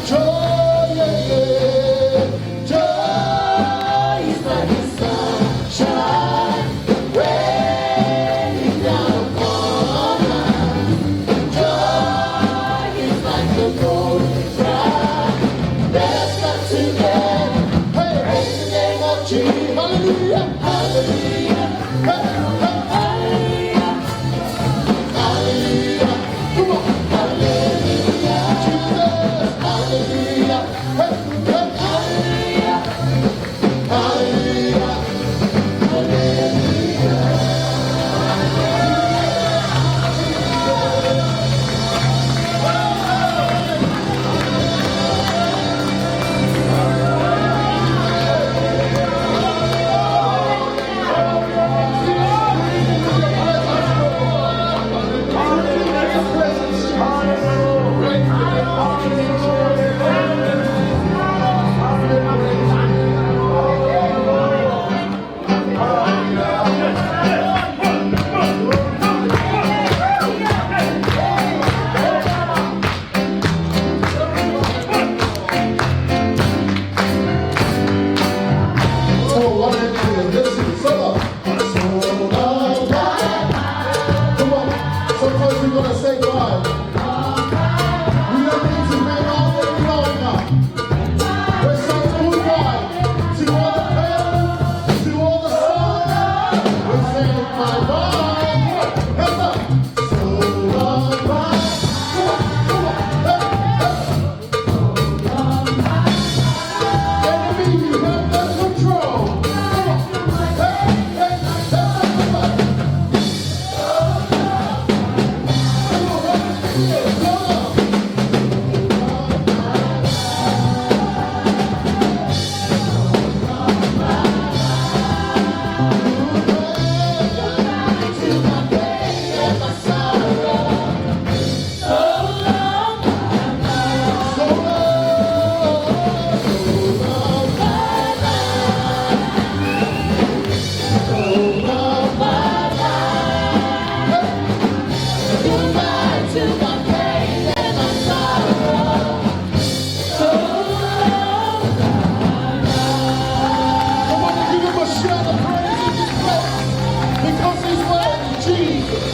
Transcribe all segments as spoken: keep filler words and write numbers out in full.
Joy, yeah, yeah. Joy is like the sunshine raining down upon us. Joy is like the golden crown. Let us come together. Hey, praise the name of Jesus. Hallelujah. Hallelujah. Hey, hey, hallelujah. Hallelujah. Come on. Hallelujah. Jesus. Hallelujah. Hey, hey. Hallelujah. Hallelujah. Oh, what a, this is solo. Come on. Sometimes we gotta say bye. We don't need to hang on any longer. We're saying goodbye to all the pain, to all the sorrow. We're saying bye-bye. Hands up. So long, bye. Come on, come on. Hey, hey. Come on, give him a shout of praise in this place, because he's worthy, Jesus.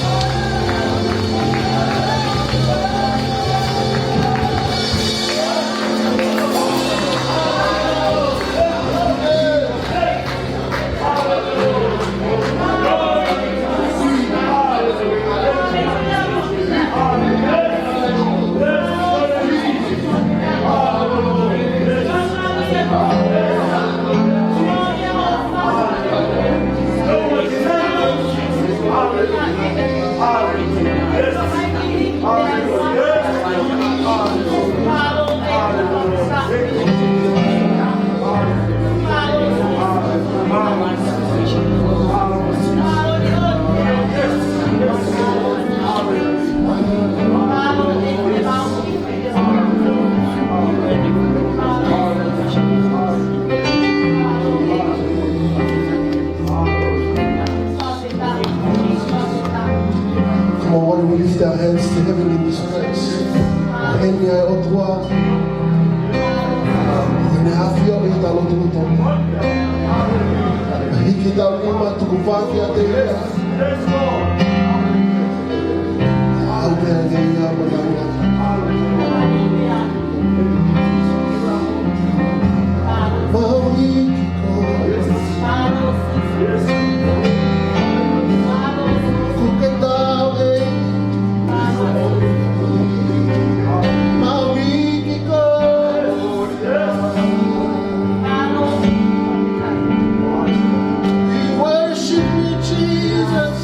Come on, why don't we lift our hands to heaven in this place? Heni ʻa e ʻOtua, ʻi heʻene ʻafio ʻi he talotoloto. Hiki ʻetau nima, tukupā kiate ia. ʻAupeange ia mo e ngaahi ʻata. Maui ki koe. Kuke tau e. Maui ki koe. We worship you, Jesus.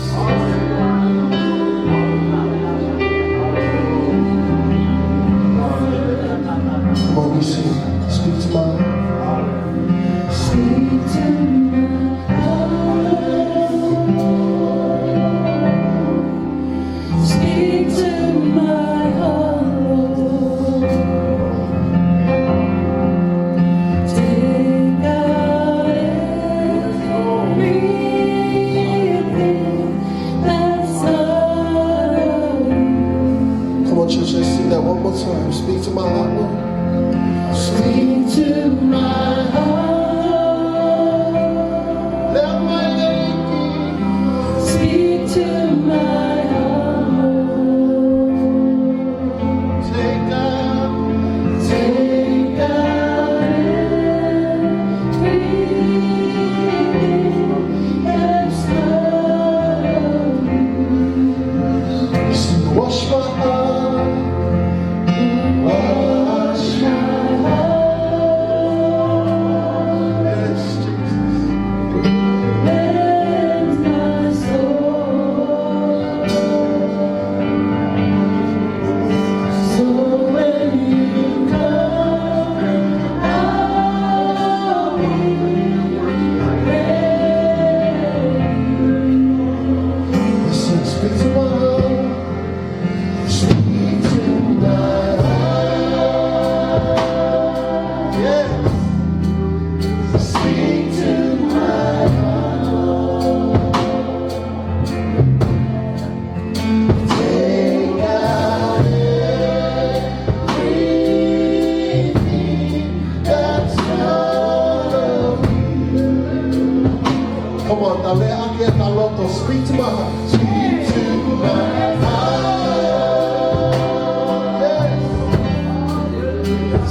Lea ʻaki ʻa e loto, speak to my heart. Speak to my heart. Yes.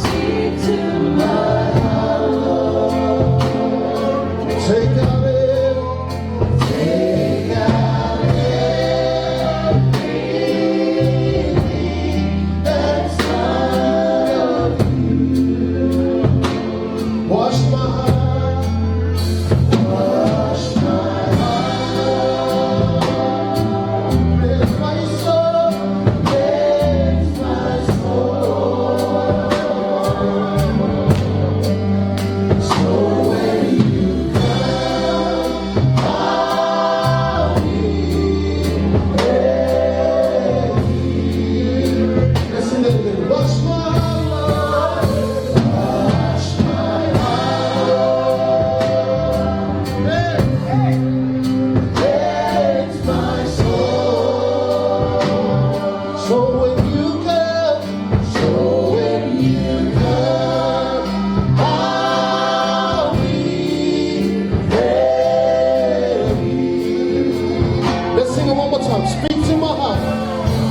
Speak to my heart, Lord. Take out every, take out everything that's not of you. Wash my heart. Wash my heart. Cleanse my soul. Cleanse my soul. So when you come, I'll be ready. Let's sing that again. Wash my heart, Lord. Wash my heart, Lord. Hey. Cleanse my soul. So when you come, so when you come, I'll be ready. Let's sing it one more time. Speak to my heart.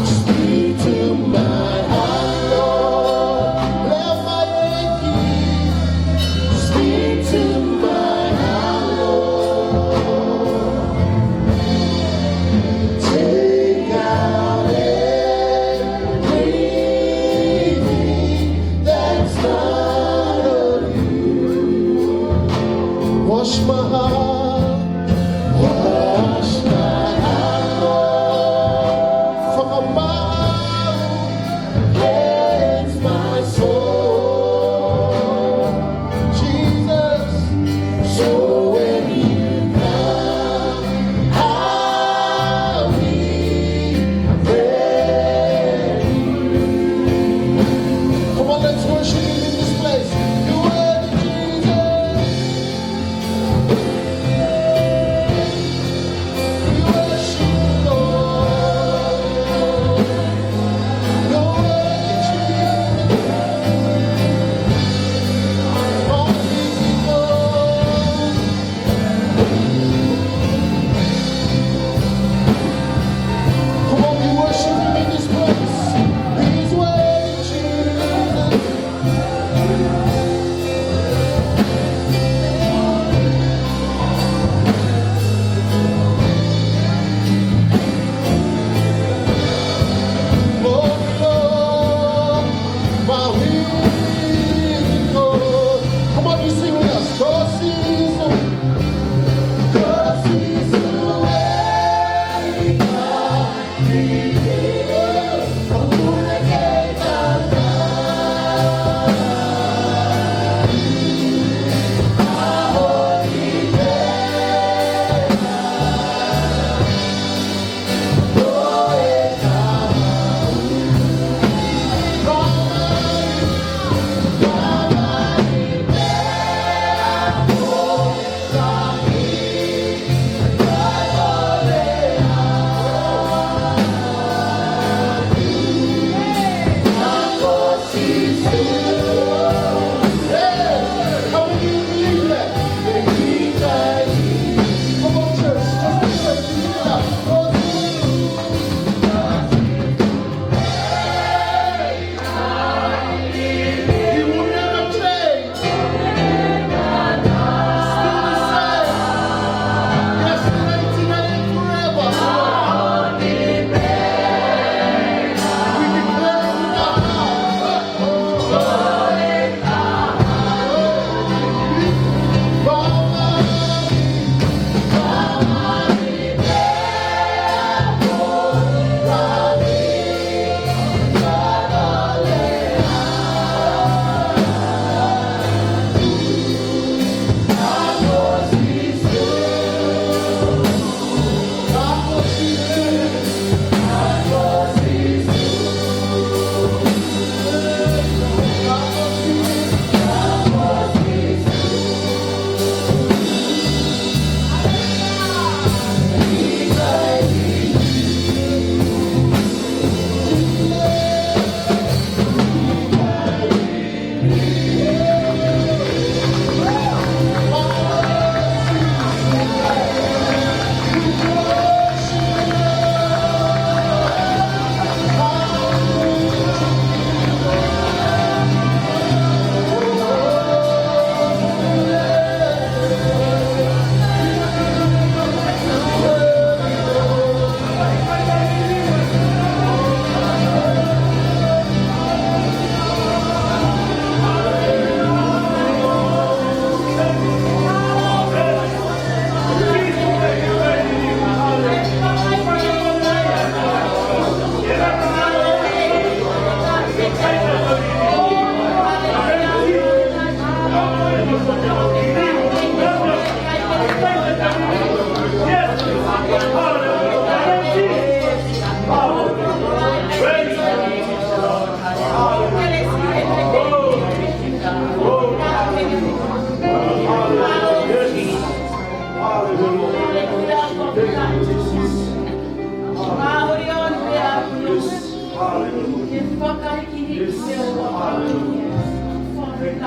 Speak to my heart, Lord. Let my aching, speak to my heart, Lord. Take out everything that's not of you. Wash my heart. Wash my heart, Lord. From above, cleanse my soul. Jesus, so when you come, I'll be ready. Come on, let's worship him in this place. You're worthy, Jesus. We worship you, Lord. You're worthy, Jesus. All we need, Lord. Come on, we worship him in this place. He's worthy, Jesus.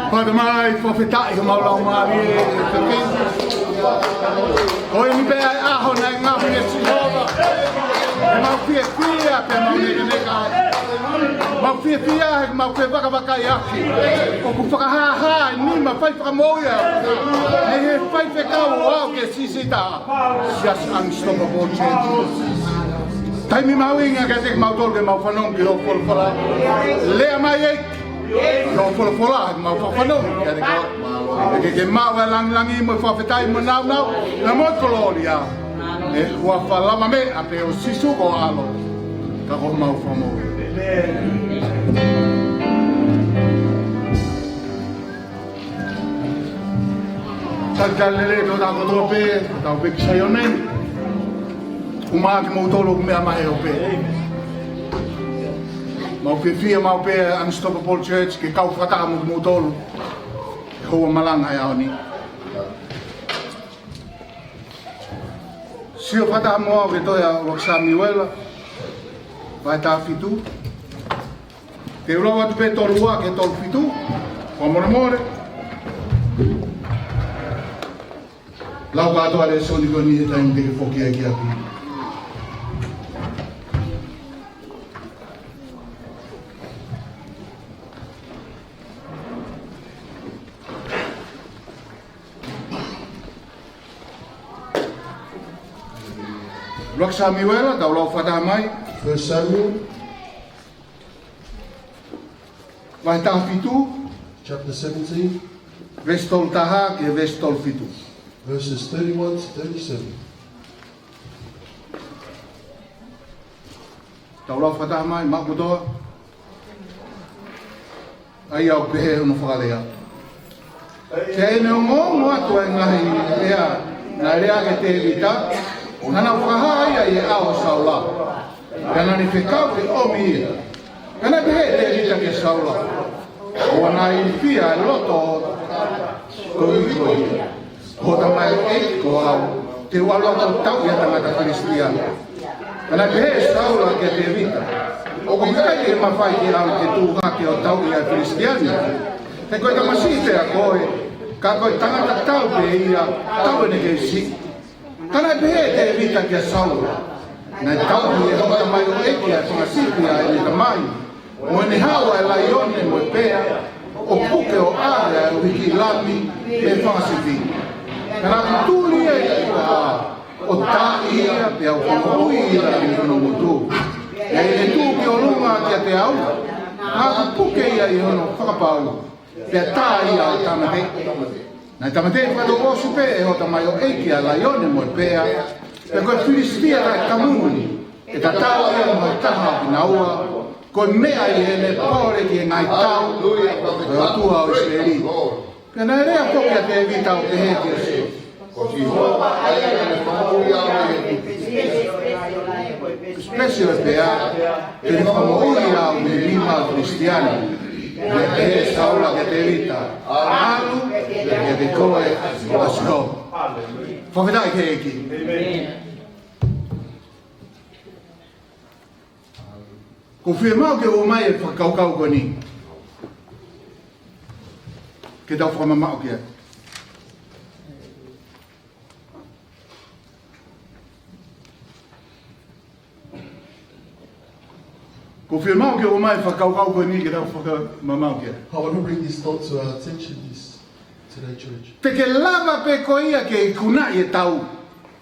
Pata mai, fakafetaʻi homau laumālie, ʻEiki. Ko eni pē ʻa e ʻaho naʻe ngaohi ʻe Sihova. ʻOku mau fiefia pē mau nekeneka. Mau fiefia he mau fie vakavakaiʻaki. ʻOku fakahāhā e nima fai fakamoʻui ʻa e faifekau ʻo aʻu ki he siʻisiʻi taha. Siasi ʻAngisitopa Paul Church. Taimi mahuʻinga kiate kimautolu ke mau fanongo ki hoʻo folofola. Lea mai ʻEiki. Ko hoʻo folofola, mau fakafanongo kiate koe. Ke ke maʻu e langilangi mo e fakafetaʻi mo e nāunau, na mo e kolōlia. ʻI he huafa lavameʻa pē ʻo Sīsū ko ho ʻAlo. Ka ko homau Fakamoʻui. Talitali lelei tō tākotoa pē, tau pē ki Saione. Uma kimoutolu ʻoku meʻa mai ʻo pē. Mau fiefia maʻu pē ʻAngisitopa Paul Church ke kau fakataha mo kimoutolu. He houa malanga ʻo e ʻaho ni. Sio fakataha mo au ki he tohi ʻa ʻUluaki Samiuela, vahe taha fitu. Te u lau atu pē tolu ua ki he tolu fitu. Fakamolemole. Lau kātoa lēsoni ko eni he taimi te ke foki ai ki ʻapi. ʻUluaki Samiuela, tau lau fakataha mai. First Samuel. Vahe taha fitu. Chapter seventeen. Veesi tolu taha ki he veesi tolu fitu. Verses thirty-one to thirty-seven. Tau lau fakataha mai, maʻu kotoa. ʻA ia ʻoku pehē hono fakalea. Pea ʻi heʻene ongoongo atu ʻa e ngaahi lea naʻe lea ʻaki ʻe Tēvita, naʻa nau fakahā ia ʻi he ʻao ʻo Saula. Pea naʻa ne fekau ke ʻomi ia. Pea naʻe pehē ʻe Tēvita kia Saula, ʻOua naʻa ilifia e loto ʻo e tangata ko ia. Ko ho tamaioʻeiki ko au, te u ʻalu atu ʻo tauʻi ʻa e tangata Filisitia. Pea naʻe pehē ʻe Saula kia Tēvita, ʻOku ʻikai ke mafai kiate au ke tuʻu hake ʻo tauʻi ʻa e Filisitia ni. He ko e tamasiʻi pē ʻa koe, ka ko e tangata tau pē ia, tau ʻene kei siʻi. Ka naʻe pehē ʻe Tēvita kia Saula, Naʻe tauʻi ʻe hoʻo tamaioʻeiki ʻa e fanga sipi ʻa ʻene tamai, mo ʻene haʻu ʻa e laione mo e pea, ʻo puke ʻo ʻave ʻa e uhi kiʻi lami mei he fanga sipi. Ka naʻa ku tuli ʻi tuʻa, ʻo taaʻi ia, pea u fakamoʻui ia mei hono ngutu. Pea ʻi heʻene tuʻu ki ʻolunga kiate au, naʻa ku puke ia ʻi hono fakapau, pea tā ia ʻo tāmateʻi. Naʻe tāmateʻi fakatouʻosi pē ʻe hoʻo tamaioʻeiki ʻa e laione mo e pea, pea ko e Filisitia taʻekamu ni, ʻe tatau ia mo e taha ʻo kinaua, ko e meʻa ʻi heʻene pole ki he ngaahi tau ʻo e ʻOtua ʻo ʻIsileli. Pea naʻe lea foki ʻa Tēvita ʻo pehē kia Sihova, Ko Sihova ʻa ia naʻa ne fakamoʻui au mei he pesipesi ʻo e pea, ke ne fakamoʻui au mei he nima ʻo e Filisitia ni. Naʻe pehē ʻe Saula kia Tēvita, ʻAlu, pea kiate koe ʻa Sihova. Fakafetaʻi ki he ʻEiki. ʻOku ou fiemaʻu ke ʻomai e fakakaukau ko eni ke tau fakamamaʻo ki ai. ʻOku ou fiemaʻu ke ʻomai e fakakaukau ko eni ke tau fakamamaʻo ki ai. I want to bring this thought to our attention this today, church. Te ke lava pē koe ia ke ikunaʻi e tau.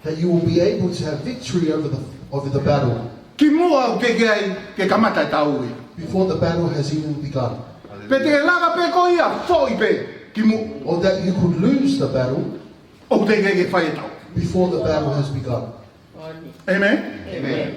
That you will be able to have victory over the, over the battle. Kimuʻa ʻoku teʻeki ai ke kamata e tau ia. Before the battle has even begun. Pe te ke lava pē koe ia foʻi pē kimuʻa. Or that you could lose the battle. ʻOku teʻeki ai ke fai e tau. Before the battle has begun. ʻĒmeni? ʻĒmeni.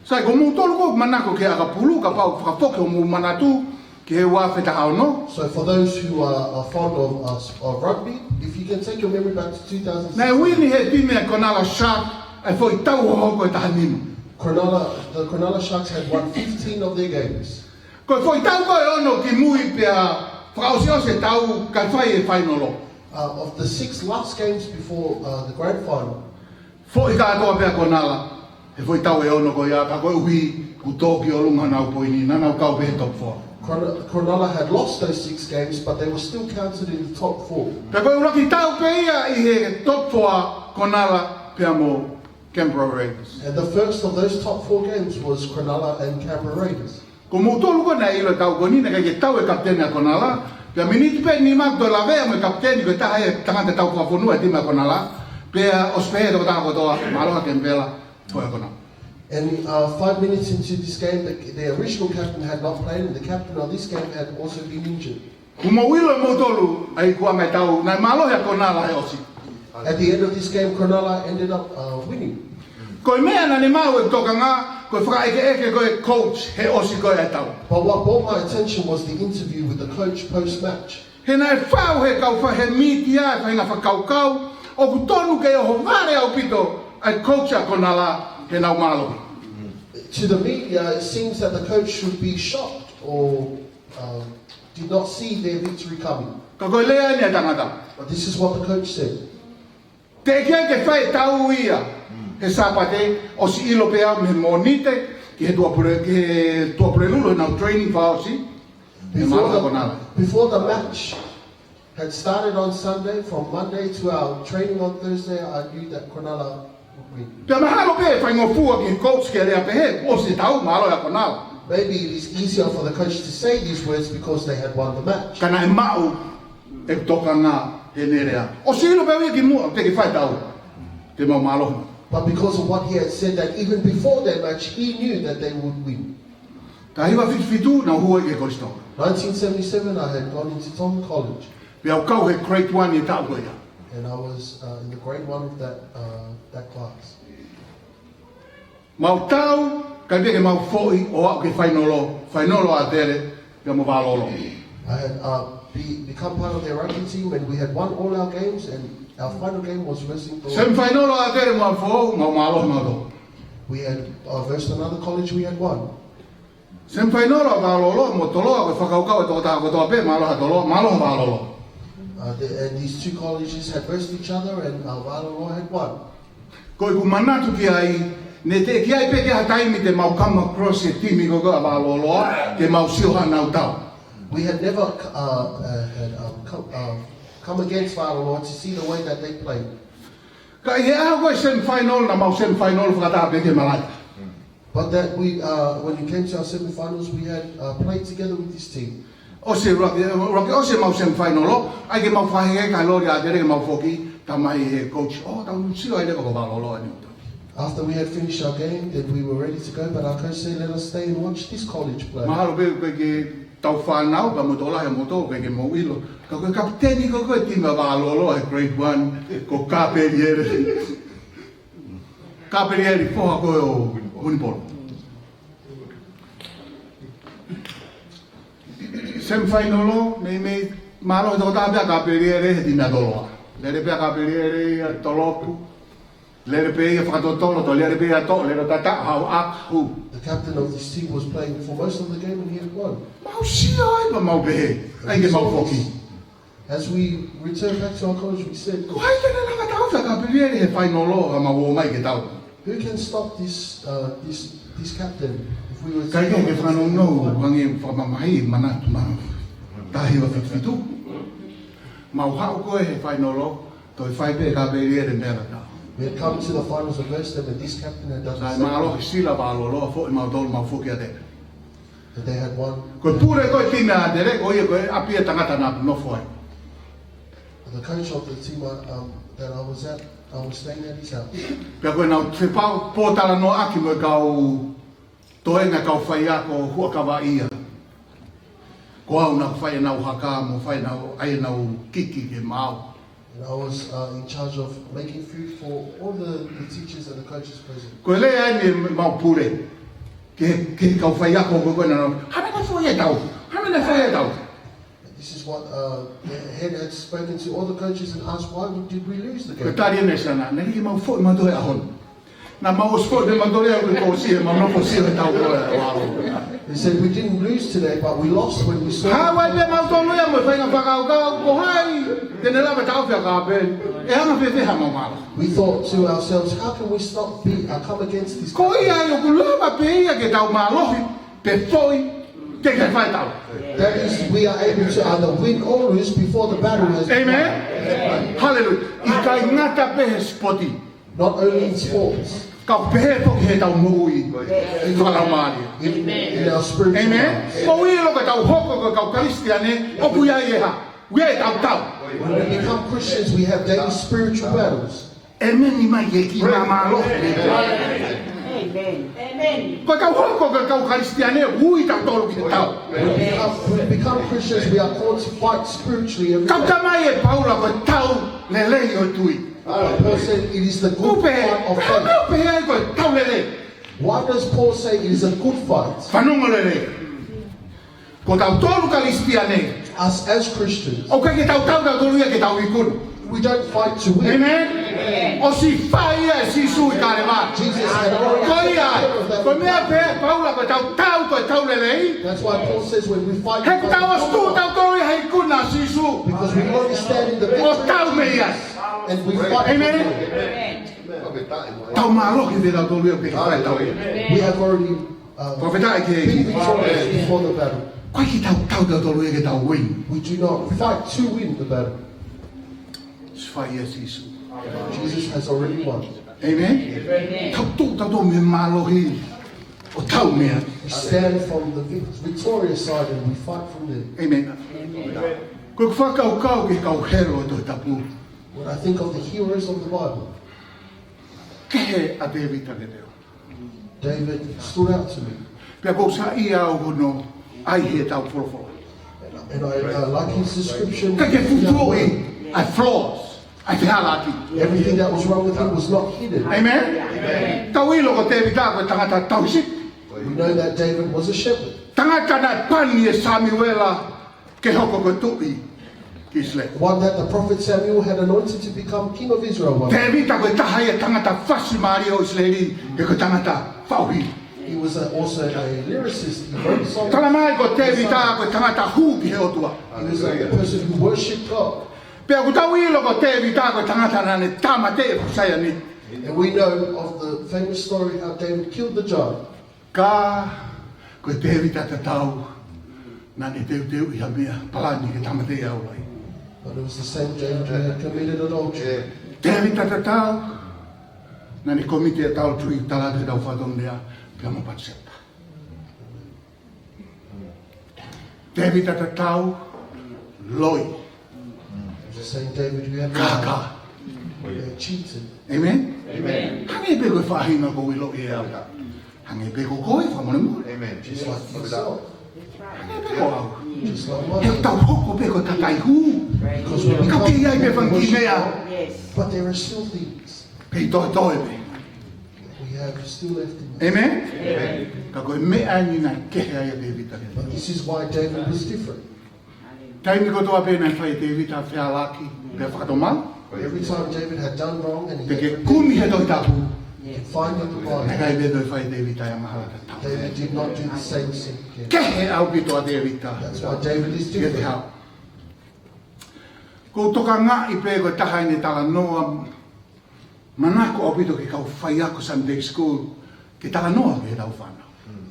Sai, ko moutolu ʻoku manako ki he ʻakapulu, kapau ʻoku fakafoki hoʻomou manatu ki he ua afe taha ono. So for those who are, are fond of, uh, of rugby, if you can take your memory back to two thousand six. Naʻe uini ʻe he timi ʻa e Cronulla Shark ʻa e foʻi tau hohoko ʻe taha nima. Cronulla, the Cronulla Sharks had won fifteen of their games. Ko e foʻi tau ko ē ʻe ono kimui pea fakaʻosiʻosi e tau kae fai e fainolo. Uh, of the six last games before, uh, the grand final, Foʻi kātoa pē ʻa Cronulla he foʻi tau ʻe ono ko ia, ka koeʻuhi kuo tō ki ʻolunga honau poini, naʻa nau kau pē he top four. Cronulla had lost those six games, but they were still counted in the top four. Pea ko e ʻuluaki tau pē ia ʻi he top four ʻa Cronulla pea mo Canberra Raiders. And the first of those top four games was Cronulla and Canberra Raiders. Ko moutolu ko ē naʻe ʻilo e tau ko eni, naʻe ʻikai ke tau e kapiteni ʻa Cronulla. Pea miniti pē nima toe lavea mo e kapiteni, ko e taha e tangata tau fakafonua e timi ʻa Cronulla. Pea ʻosi pehē ʻe he tokotaha kotoa, mālō ʻa Canberra, foʻi ʻa Cronulla. And, uh, five minutes into this game, the, the original captain had not played, and the captain of this game had also been injured. Kuo mou ʻilo ʻe moutolu ʻa e ikuʻanga e tau, naʻe mālohi ʻa Cronulla he ʻosi. At the end of this game, Cronulla ended up, uh, winning. Ko e meʻa naʻa ne maʻu e tokanga, ko e fakaʻekeʻeke ko ē coach he ʻosi ko ē e tau. But what brought my attention was the interview with the coach post-match. He naʻe fai he kau fai he mītia, fai ngaahi fakakaukau, ʻoku tonu ke ʻohovale ʻaupito ʻa e coach ʻa Cronulla heʻenau mālohi. To the media, it seems that the coach should be shocked or, um, did not see their victory coming. Ka ko e lea eni ʻa e tangata. But this is what the coach said. Teʻeki ai ke fai e tau ia he Sāpate, ʻosi ʻilo pē au mei he Mōnite ki he Tuʻapule, ki he Tuʻapulelulu heʻenau training fakaʻosi. Before the, before the match had started on Sunday, from Monday to our training on Thursday, I knew that Cronulla would win. Pea mahalo pē faingofua ki he coach ke lea pehē, ʻosi e tau, mālō ʻa Cronulla. Maybe it is easier for the coach to say these words because they had won the match. Ka naʻe maʻu e tokanga heʻene lea. ʻOsi ʻilo pē ia kimuʻa te ke fai e tau, te mau mālohi. But because of what he had said, that even before that match, he knew that they would win. Taha hiva fitu fitu, naʻa ku hū ai ki he Kolisi Tonga. Nineteen seventy-seven, I had gone into Tonga College. Pea u kau he grade one ʻi he taʻu ko ia. And I was, uh, in the grade one of that, uh, that class. Mau tau, kae ʻikai ke mau foʻi ʻo aʻu ki he fainolo, fainolo ʻa Tele, pea mo Valolo. I had, uh, be-, become part of their rugby team, and we had won all our games, and our final game was versing the Semifinolo ʻa Tele mo Foʻou, mau mālohi mautolu. We had, uh, versed another college, we had won. Semifinolo ʻa Valolo mo Toloa, ko e fakakaukau e tokotaha kotoa pē, mālohi ʻa Toloa, mālohi ʻa Valolo. Uh, the, and these two colleges had versed each other, and, uh, Valolo had won. Ko ʻeku manatu ki ai, naʻe teʻeki ai pē ke ʻi ai ha taimi te mau come across e timi ko ē ʻa Valolo, ke mau sio haʻanau tau. We had never, uh, uh, had, um, come, uh, come against Valolo to see the way that they played. Ka ʻi he ʻaho ko ē semifinal, naʻa mau semifinal fakataha pē ki he malaʻe. But that we, uh, when it came to our semifinals, we had, uh, played together with this team. ʻOsi e ʻuluaki, ʻuluaki ʻosi ʻemau semifinal, ʻai ke mau fakahekehekeʻi e loli ʻa Tele ke mau foki, talamai ʻe he coach, ʻo, tau sio ai leva ko Valolo eni. After we had finished our game, then we were ready to go, but our coach said, "Let us stay and watch this college play." Mahalo pē ʻoku ʻikai ke tau fānau, ka mo tō lahi mo tō, ʻikai ke mou ʻilo. Ka ko e kapiteni ko ē ko e timi ʻa Valolo he grade one, ko Kapeliele. Kapeliele foha ko ē ʻo Hunipolo. Semifinal, meimei mālohi tokotaha pē ʻa Kapeliele he timi ʻa Toloa. Lele pē ʻa Kapeliele ia Tolopu. Lele pē ia Fakatotolo, toe lele pē ia Toʻo, lele tata, hau ak, hu. The captain of this team was playing for most of the game and he had won. Mau sio ai pea mau pehē, ʻai ke mau foki. As we returned back to our college, we said, Ko hai te ne lava taʻofi ʻa Kapeliele he fainolo ka mau ō mai ke tau? Who can stop this, uh, this, this captain? If we were to Ka ʻi ai ke fakanounou, hangē fakamamahi, manatu mau. Taha hiva fitu fitu. Mau haʻu ko ē he fainolo, toe fai pē ʻe Kapeliele e meʻa tatau. We had come to the finals and versed them, and this captain had done the same. Sai mālohi sila Valolo, foʻi mautolu mau foki ʻa Tele. That they had won. Ko e pule ko ē timi ʻa Tele, ko ia ko e ʻapi e tangata naʻa ku nofo ai. The coach of the team, uh, um, that I was at, I was staying at his house. Pea ko ʻenau fepau, pōtalanoaʻaki mo e kau toenga kau faiako huʻakavaʻia. Ko au naʻa ku fai ʻenau haka mo fai ʻenau, ʻai ʻenau kiki ke mau. And I was, uh, in charge of making food for all the, the teachers and the coaches present. Ko e lea eni ʻemau pule. Ke, ke kau faiako ko ē naʻa nau, Hā meʻa naʻe foʻi e tau? Hā meʻa naʻe foʻi e tau? This is what, uh, the head had spoken to all the coaches and asked, "Why did we lose the game?" Ko e tali eni ʻa e siana, naʻe ʻikai ke mau foʻi mautolu he ʻaho ni. Naʻa mau ʻosi foʻi pē mautolu ia ko e kosi e mau nofo sio he tau ko ē ʻa Valolo. He said, "We didn't lose today, but we lost when we saw." Haʻu ai pē mautolu ia mo e faʻahinga fakakaukau, ko hai te ne lava taʻofi ʻa Kapeliele, ʻe anga fēfē haʻamau mālohi? We thought to ourselves, "How can we stop the, uh, come against this?" Ko ia ai ʻoku lava pē ia ke tau mālohi, pe foʻi, Te ke fai tau. That is, we are able to either win or lose before the battle has begun. Amen. Hallelujah. ʻIkai ngata pē he sipoti. Not only in sports. Ka ʻoku pehē foki he tau moʻui. Yes. Fakalaumālie. In, in our spiritual lives. Amen. Ko e ʻilo ko e tau hoko ko e kau Kalisitiane, ʻoku ʻi ai e hā? ʻOku ʻi ai e tau tau. When we become Christians, we have daily spiritual battles. Amen, ʻi mai ke ki māmālo. Amen. Amen. Ko e tau hoko ko e kau Kalisitiane, ui tautolu ki he tau. When we become, we become Christians, we are called to fight spiritually every day. Kau tamai e Paula ko e tau lelei ʻo e tui. Paul said it is the good fight of faith. Kupe, kupe ai ko e tau lelei. Why does Paul say it is a good fight? Fanongo lelei. Ko tautolu Kalisitiane. Us as Christians. ʻOku ʻikai ke tau tau tautolu ia ke tau ikuna. We don't fight to win. Amen. ʻOsi fai ia ʻe Sīsū ʻi Kalevale. Jesus had already taken care of that. Ko ia ai, ko e meʻa pē, Paula ko e tau tau, ko e tau lelei. That's why Paul says when we fight, he kuo tau ʻosi tuʻu tautolu ia he ikuna ʻa Sīsū. Because we already stand in the victory. ʻO tau mei ai. And we fight for it. Amen. Tau mālohi pē tautolu ia ke fai tau ia. We have already, uh, been victorious before the battle. Ko e ʻikai ke tau tau tautolu ia ke tau win. We do not fight to win the battle. ʻOsi fai ia ʻe Sīsū. Jesus has already won. Amen. Tau tuʻu tautolu mei he mālohi ʻo tau mei ai. We stand from the vic-, victorious side and we fight from there. Amen. Ko e fakakaukau ki he kau hero ʻo e Tohi Tapu. When I think of the heroes of the Bible, kehe ʻa Tēvita kiate au. David stood out to me. Pea ʻoku ou saiʻia au hono ʻai he tau folofola. And I, and I, uh, like his description. ʻIkai ke futuʻi ʻa e flaws, ʻa e fehālaaki. Everything that was wrong with him was not hidden. Amen? Amen. Tau ʻilo ko Tēvita ko e tangata tauhi sipi. We know that David was a shepherd. Tangata naʻe pani ʻe Samiuela ke hoko ko e tuʻi ki ʻIsileli. One that the prophet Samuel had anointed to become king of Israel one day. Tēvita ko e taha ia e tangata fasimālie ʻo ʻIsileli, he ko e tangata faʻu himi. He was a, also a lyricist. He wrote songs. Tala mai ko Tēvita ko e tangata hū ki he ʻOtua. He was a person who worshipped God. Pea ʻoku tau ʻilo ko Tēvita ko e tangata naʻa ne tāmateʻi e fuʻu saianiti. And we know of the famous story how David killed the giant. Ka ko e Tēvita tatau naʻa ne teuteuʻi ha meʻa, palani ke tāmateʻi ʻa ʻUlaia. But it was the same David who had committed adultery. Tēvita tatau naʻa ne commit adultery, tala atu he tau fatongia pea mo Patisepa. Tēvita tatau, loi. The same David who had lied. Kākā. Who had cheated. Amen? Amen. Hangē pē ko e faʻahinga ʻoku ou ʻiloʻi ʻe au. Hangē pē ko koe, fakamolemole. Amen. Just like yourself. Hangē pē ko au. Just like mine. He ʻoku tau hoko pē ko e kakai hū. Because we become, ka ʻoku ʻi ai pē fanga kiʻi meʻa. But there are still things. Kei toetoe pē. We have still left in us. Amen? Amen. Ka ko e meʻa eni naʻe kehe ai ʻa Tēvita. But this is why David was different. Taimi kotoa pē naʻe fai ʻe Tēvita fehālaaki, pea fakatomala. Every time David had done wrong and he had repented, te ke kumi he Tohi Tapu, you can find in the Bible, naʻe ʻikai pē toe fai ʻe Tēvita e angahala tatau. David did not do the same sin again. Kehe ʻaupito ʻa Tēvita. That's why David is different. Kehe au. ʻOku ou tokangaʻi pē ko e taha eni e talanoa manako ʻaupito ki he kau faiako Sunday school ke talanoa ki he tau fānau.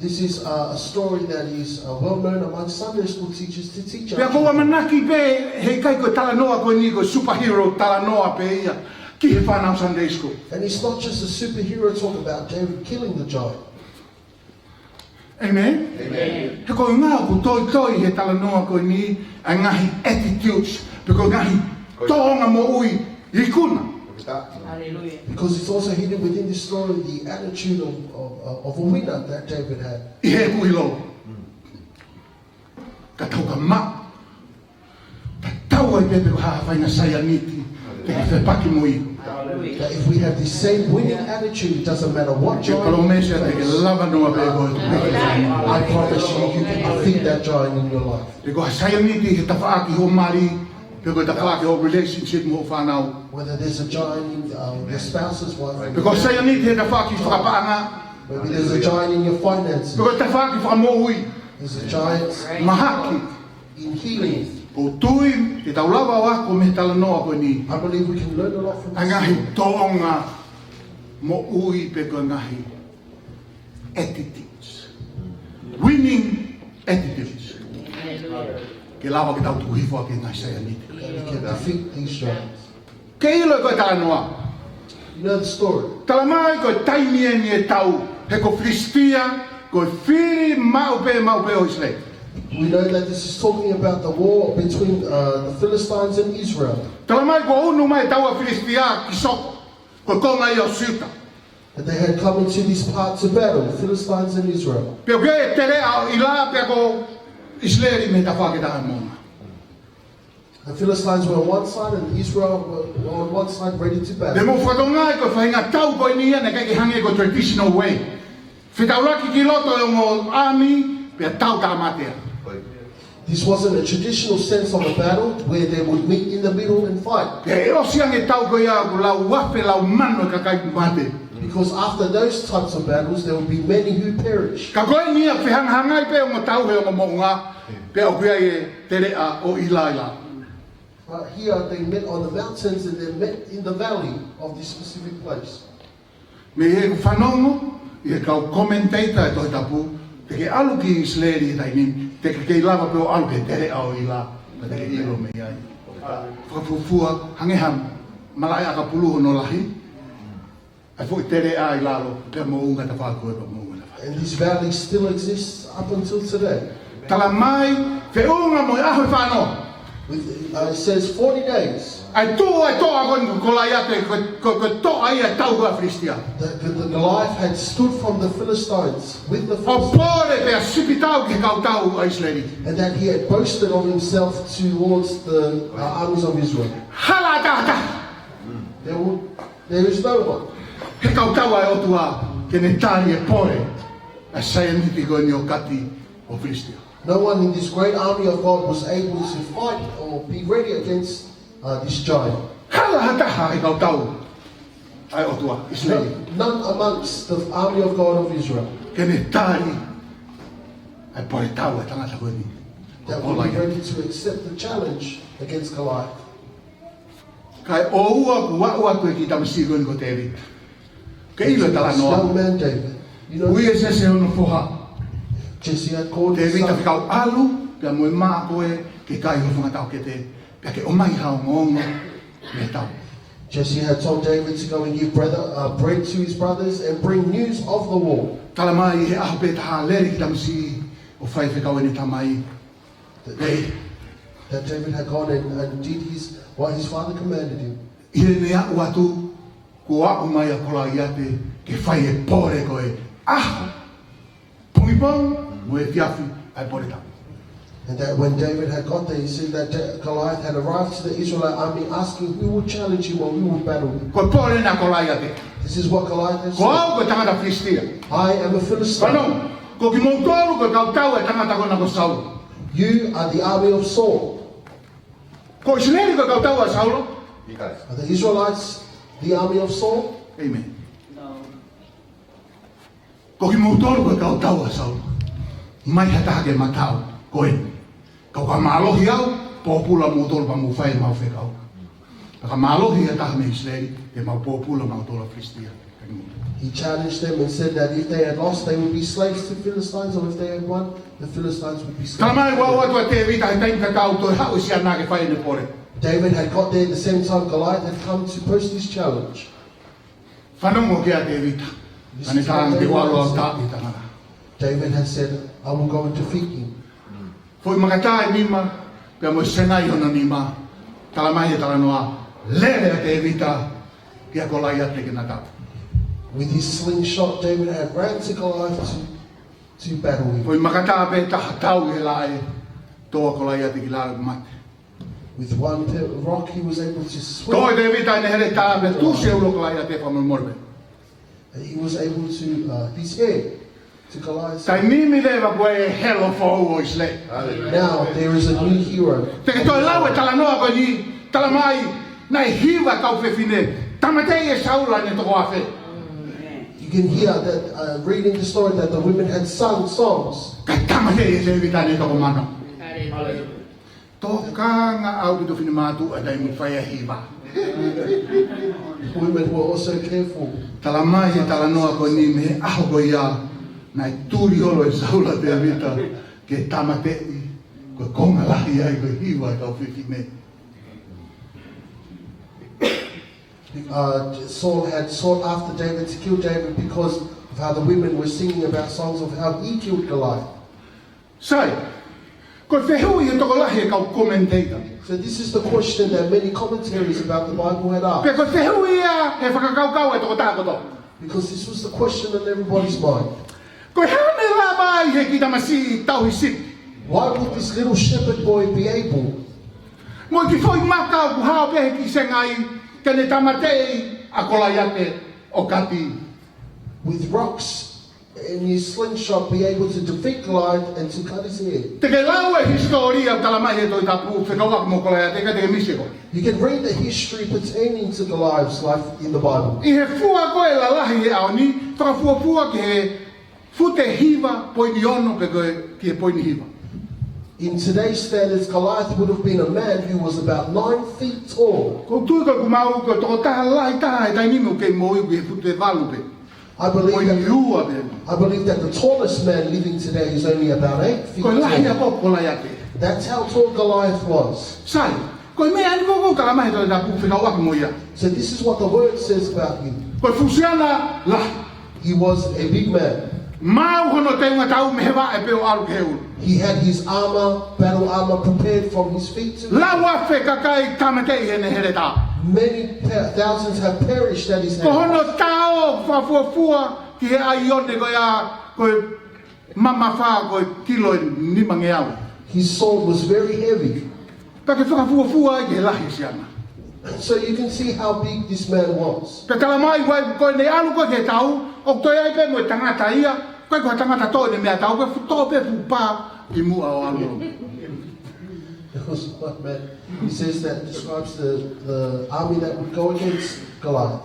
This is, uh, a story that is, uh, well known among Sunday school teachers to teach our children. Pea ʻoku ou ʻamanaki pē he ʻikai ko e talanoa ko eni ko e superhero talanoa pē ia ki he fānau Sunday school. And it's not just a superhero talk about David killing the giant. Amen? Amen. He ko e ʻuhinga ʻoku toitoi he talanoa ko eni ʻa e ngaahi attitudes, pe ko e ngaahi tōʻonga moʻui ikuna. Hallelujah. Because it's also hidden within this story the attitude of, of, of a winner that David had. ʻI heʻeku ʻilo. Ka tau ka maʻu. Tatau ai pē pe ko e hā ha faʻahinga saianiti te ke fepaki mo ia. That if we have the same winning attitude, it doesn't matter what giant we face. Te u palōmesi atu te ke lava noa pē koe. I promise you, you can defeat that giant in your life. Pe ko e hā e saianiti he tafaʻaki hoʻo mali, pe ko e tafaʻaki hoʻo relationship mo hoʻo fānau. Whether there's a giant in, um, your spouse's life, pe ko e hā e saianiti he tafaʻaki fakapaʻanga. Maybe there's a giant in your finances. Pe ko e tafaʻaki fakamoʻui. There's a giant, mahaki, in healing. ʻOku ou tui te tau lava ʻo ako mei he talanoa ko eni. I believe we can learn a lot from this. ʻA e ngaahi tōʻonga moʻui pe ko e ngaahi attitudes. Winning attitudes. Ke lava ke tau tuku hifo ʻaki e ngaahi saianiti. And we can defeat these giants. Ke ʻilo ko e talanoa. You know the story. Talamai ko e taimi eni e tau, he ko Filisitia ko e fili maʻu pē, maʻu pē ʻo ʻIsileli. We know that this is talking about the war between, uh, the Philistines and Israel. Talamai ko e unu mai e tau ʻa Filisitia ki Soto, ko e konga ia ʻo Siuta. That they had come into this part to battle, the Philistines and Israel. Pea ko e teleʻa ʻo ʻIla pea ko ʻIsileli mei he tafaʻaki ʻe taha ʻo e moʻunga. The Philistines were on one side and Israel were, were on one side ready to battle. Te mou fakatokangaʻi ko e faʻahinga tau ko eni ia naʻe ʻikai ke hangē ko e traditional way. Fetaulaki ki loto e ongo ʻāmi, pea tau tāmateʻi. This wasn't a traditional sense of a battle where they would meet in the middle and fight. Pea ʻosi ange e tau ko ia ʻoku lau afe lau mano e kakai mate. Because after those types of battles, there would be many who perish. Ka ko eni ia fehangahangai pē ongo tau he ongo moʻunga, pea ʻoku ʻi ai e teleʻa ʻo ʻIla. But here they met on the mountains and they met in the valley of this specific place. Mei heʻeku fanongo ʻi he kau commentator e Tohi Tapu, te ke ʻalu ki ʻIsileli he taimi ni, te ke kei lava pē ʻo ʻalu ki he teleʻa ʻo ʻIla, ka te ke ʻilo mei ai. Fakafuofua, hangē ha malaʻe ʻakapulu hono lahi, ʻa e foʻi teleʻa ʻi lalo, pea moʻunga tafaʻaki ko ē, pea moʻunga tafaʻaki. And this valley still exists up until today. Talamai, feʻunga mo e ʻaho ʻe fāngofulu. With, uh, it says forty days. ʻA e tuʻu ʻa e toʻa ko eni ko Kolaiate, ko, ko, ko e toʻa ia e tau ko ē ʻa Filisitia. That, that the Goliath had stood from the Philistines with the Philistines. ʻO pole pea sipitau ki he kau tau ʻa ʻIsileli. And that he had boasted of himself towards the, uh, armies of Israel. Hala ʻatā. There would There is no one. He kau tau ʻa e ʻOtua ke ne tali e pole ʻa e saianiti ko eni ʻo e kati ʻo Filisitia. No one in this great army of God was able to fight or be ready against, uh, this giant. Hala ha taha he kau tau ʻa e ʻOtua, ʻIsileli. No, none amongst the army of God of Israel. Ke ne tali ʻa e pole tau ʻa e tangata ko eni. That would be ready to accept the challenge against Goliath. Kae ʻoua kuo aʻu atu e kiʻi tamasiʻi ko eni ko Tēvita. Ke ʻilo e talanoa. This young man, David. You know, ui ʻe Sese hono foha. Jesse had called his son. Tēvita fekau ʻalu pea mo e mā ko ē ke kai ho fanga taʻokete, pea ke ʻomai ha ongoongo mei he tau. Jesse had told David to go and give brother, uh, bread to his brothers and bring news of the war. Talamai he ʻaho pē taha lele e kiʻi tamasiʻi ʻo fai e fekau ʻene tamai. That David, that David had gone and, and did his, what his father commanded him. ʻI heʻene aʻu atu, kuo aʻu mai ʻa Kolaiate ke fai e pole ko ē ʻaho, pongipongi mo e efiafi ʻa e pole tau. And that when David had got there, he said that Da-, Goliath had arrived to the Israelite army asking who would challenge him or who would battle him. Ko e pole ena ʻa Kolaiate. This is what Goliath has said. Ko au ko e tangata Filisitia. I am a Philistine. Fanongo, ko kimoutolu ko e kau tau ʻa e tangata ko ena ko Saula. You are the army of Saul. Ko ʻIsileli ko e kau tau ʻa Saula. Are the Israelites the army of Saul? ʻĒmeni. Ko kimoutolu ko e kau tau ʻa Saula. ʻOmai ha taha ke ma tau, ko eni. Ka ʻo ka mālohi au, pōpula moutolu pea mou fai ʻemau fekau. Ka ka mālohi ha taha mei ʻIsileli, te mau pōpula mautolu ʻa Filisitia. He challenged them and said that if they had lost, they would be slaves to Philistines, or if they had won, the Philistines would be slaves. Talamai kuo aʻu atu ʻa Tēvita he taimi tatau, toe haʻu ʻa Siona ke fai ʻene pole. David had got there at the same time Goliath had come to post his challenge. Fanongo ki ai ʻa Tēvita. Ka ne talaange, te u ʻalu au ʻo taaʻi e tangata. David had said, "I will go and defeat him." Foʻi makatā ʻi nima, pea mo e sengai hono nima. Talamai ʻe he talanoa, lele ʻa Tēvita kia Kolaiate ke na tau. With his slingshot, David had ran to Goliath to, to battle him. Foʻi makatā pē taha tau ʻi he laʻe, tō ʻa Kolaiate ki lalo, mate. With one pe-, rock, he was able to swing. Tō ʻe Tēvita ʻene heletā pea tusi e ulo ʻo Kolaiate, fakamolemole. And he was able to, uh, his hair to Goliath. Taimi ni leva ko e helo foʻou ʻo ʻIsileli. Now there is a new hero. Te ke toe lau e talanoa ko eni, talamai naʻe hiva e kau fefine, tāmateʻi ʻe Saula ʻene toko afe. You can hear that, uh, reading the story, that the women had sung songs. Kae tāmateʻi ʻe Tēvita ʻene toko mano. Tokanga ʻaupito finemātuʻa ʻa e taimi ʻoku fai ai e hiva. Women were also careful. Talamai ʻe he talanoa ko eni mei he ʻaho ko ia, naʻe tuli holo ʻe Saula ʻa Tēvita, ke tāmateʻi, ko e konga lahi ai ko e hiva e kau fefine. Uh, Saul had sought after David to kill David because of how the women were singing about songs of how he killed Goliath. Sai, ko e fehuʻi ʻa e tokolahi e kau commentator. So this is the question that many commentaries about the Bible had asked. Pea ko e fehuʻi ia he fakakaukau e tokotaha kotoa. Because this was the question on everybody's mind. Ko e hā naʻe lava ai he kiʻi tamasiʻi tauhi sipi? Why would this little shepherd boy be able Mo e kiʻi foʻi maka ʻoku hao pē he kiʻi sengai ke ne tāmateʻi ʻa Kolaiate ʻo kati? With rocks in his slingshot, be able to defeat Goliath and to cut his head. Te ke lau e hisitōlia ʻoku talamai he Tohi Tapu fekauʻaki mo Kolaiate, ka te ke misi ko. You can read the history pertaining to Goliath's life in the Bible. ʻI he fua ko ē lalahi he ʻaho ni, fakafuofua ki he fute hiva poini ono pe ko e ki he poini hiva. In today's standards, Goliath would have been a man who was about nine feet tall. ʻOku ou tui ko ʻeku maʻu ko e tokotaha lahi taha he taimi ni ʻoku kei moʻui ʻoku ʻi he fute valu pē. I believe that, Poini ua pē. I believe that the tallest man living today is only about eight feet tall. Ko e lahi ʻa Kolaiate. That's how tall Goliath was. Sai, ko e meʻa eni ko ē ʻoku talamai he Tohi Tapu fekauʻaki mo ia. So this is what the word says about him. Ko e fuʻu siana lahi. He was a big man. Maʻu hono teunga tau mei he vaʻe pē ʻo ʻalu ki he ʻulu. He had his armor, battle armor prepared from his feet to Lau afe kakai tāmateʻi heʻene heletā. Many th-, thousands have perished at his hand. Ko hono tao fakafuofua ki he ʻaione ko ia ko e mamafa ko e kilo ʻe nimangeau. His sword was very heavy. Pea ke fakafuofua ai ki he lahi siana. So you can see how big this man was. Pea talamai ʻoku ʻikai ko ʻene ʻalu ko ē ki he tau, ʻoku toe ʻi ai pē mo e tangata ia, ʻikai ko ha tangata toʻo ʻene meʻatau, ko e fuʻu toʻo pē fuʻu pā ʻi muʻa ʻo ʻalu. There was one man, he says that describes the, the army that would go against Goliath.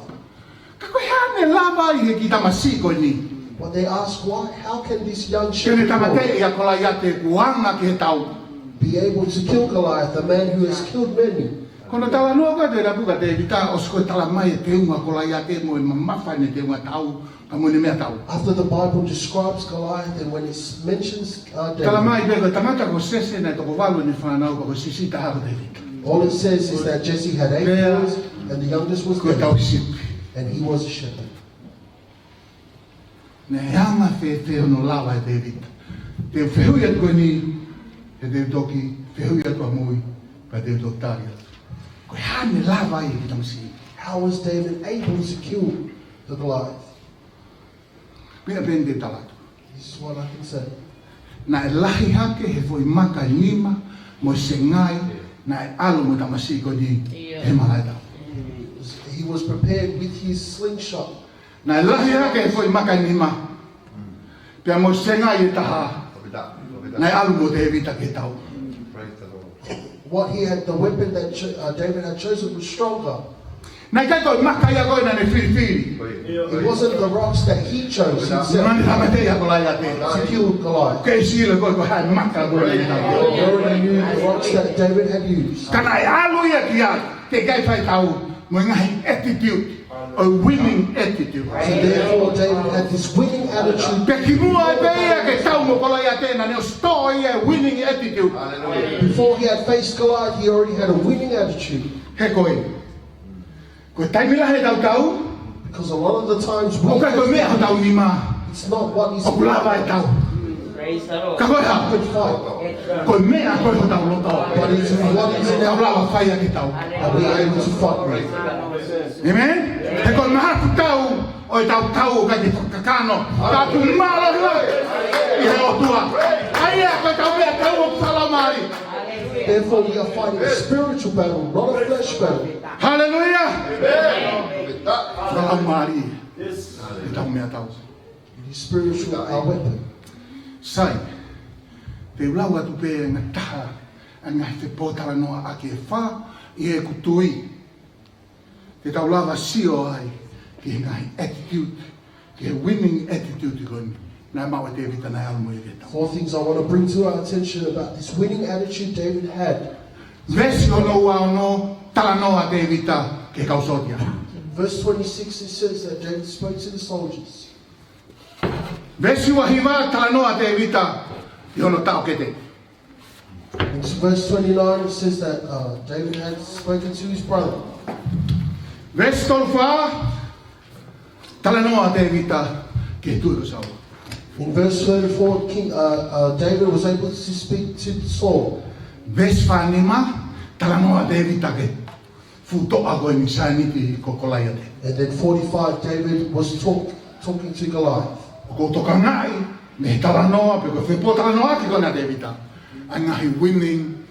Ka ko e hā naʻe lava ai he kiʻi tamasiʻi ko eni But they ask, "Why, how can this young ke ne shepherd boy tāmateʻi ʻa Kolaiate kuo anga ki he tau? be able to kill Goliath, a man who has killed many?" Ko hono talanoa ko ē he Tohi Tapu kia Tēvita, ʻosi ko ē talamai e teunga ʻo Kolaiate mo e mamafa ʻene teunga tau, ka mo ʻene meʻatau. After the Bible describes Goliath and when it mentions, uh, David, Talamai pē ko e tangata ko Sese naʻe toko valu ʻene fānau, ka ko e siʻisiʻi taha ko Tēvita. All it says is that Jesse had eight Pea boys and the youngest was ko e David, tauhi sipi. and he was a shepherd. Naʻe anga fēfē hono lava ʻe Tēvita? Te u fehuʻi atu ko eni, he te u toki fehuʻi atu ʻamui, pea te u toki tali atu. Ko e hā naʻe lava ai e kiʻi tamasiʻi? How was David able to kill the Goliath? Meʻa pē eni te u tala atu. This is what I can say. Naʻe lahi hake he foʻi maka ʻe nima mo e sengai naʻe ʻalu mo e tamasiʻi ko eni Ia. he malaʻe tau. He was prepared with his slingshot. Naʻe lahi hake he foʻi maka ʻe nima. Pea mo e sengai ʻe taha. Naʻe ʻalu mo Tēvita ki he tau. What he had, the weapon that cho-, uh, David had chosen was stronger. Naʻe ʻikai ko e maka ia ko ē naʻa ne filifili. It wasn't the rocks that he chose himself Naʻa ne tāmateʻi ʻa Kolaiate. to kill Goliath. Kei sio leva ko ē ko e hā e maka ko ē naʻa ne tāmateʻi. He already knew the rocks that David had used. Ka naʻe ʻalu ia ki ai, ke ʻikai fai tau, mo e ngaahi attitude, a winning attitude. So therefore, David had this winning attitude. Pea kimuʻa ai pē ia ke tau mo Kolaiate naʻa ne ʻosi toʻo ia e winning attitude. Before he had faced Goliath, he already had a winning attitude. He ko e, ko e taimi lahi ʻetau tau, Because a lot of the times we ʻoku ʻikai ko e meʻa hotau nima it's not what is ʻoku lava e tau. Praise the Lord. Ka ko e hā? Good fight. Ko e meʻa ko ē hotau loto. But it's what is in Tau our lava fai ʻaki e tau. That we are able to fight with. Amen? He ko e mahafu tau ʻo ʻetau tau ʻoku ʻikai ke fakakakano. Ka ʻoku mālohi ʻi he ʻOtua. ʻA ia ko ʻetau meʻatau ʻoku fakamālō. Therefore, we are fighting a spiritual battle, not a flesh battle. Hallelujah. Fakamālō. ʻEtau meʻatau. It is spiritual, our weapon. Sai, te u lau atu pē ngaahi taha, ngaahi fepōtalanoaʻaki ʻe fā, ʻi heʻeku tui. Te tau lava sio ai ki he ngaahi attitude, ki he winning attitude ko eni naʻe maʻu ʻe Tēvita naʻe ʻalu mo ia ki he tau. Four things I want to bring to our attention about this winning attitude David had. Veesi hono ua ono, talanoa ʻa Tēvita ki he kau sōtia. Verse twenty-six, it says that David spoke to the soldiers. Veesi ua hiva, talanoa ʻa Tēvita ʻi hono taʻokete. In verse twenty-nine, it says that, uh, David had spoken to his brother. Veesi tolu fā, talanoa ʻa Tēvita ki he tuʻi ko Saula. In verse thirty-four, King, uh, uh, David was able to speak to Saul. Veesi fā nima, talanoa ʻa Tēvita ki he fuʻu toʻa ko eni, saianiti ko Kolaiate. And then forty-five, David was talk, talking to Goliath. ʻOku ou tokangaʻi mei he talanoa, pe ko e fepōtalanoaʻaki ko ena ʻa Tēvita, ʻa e ngaahi winning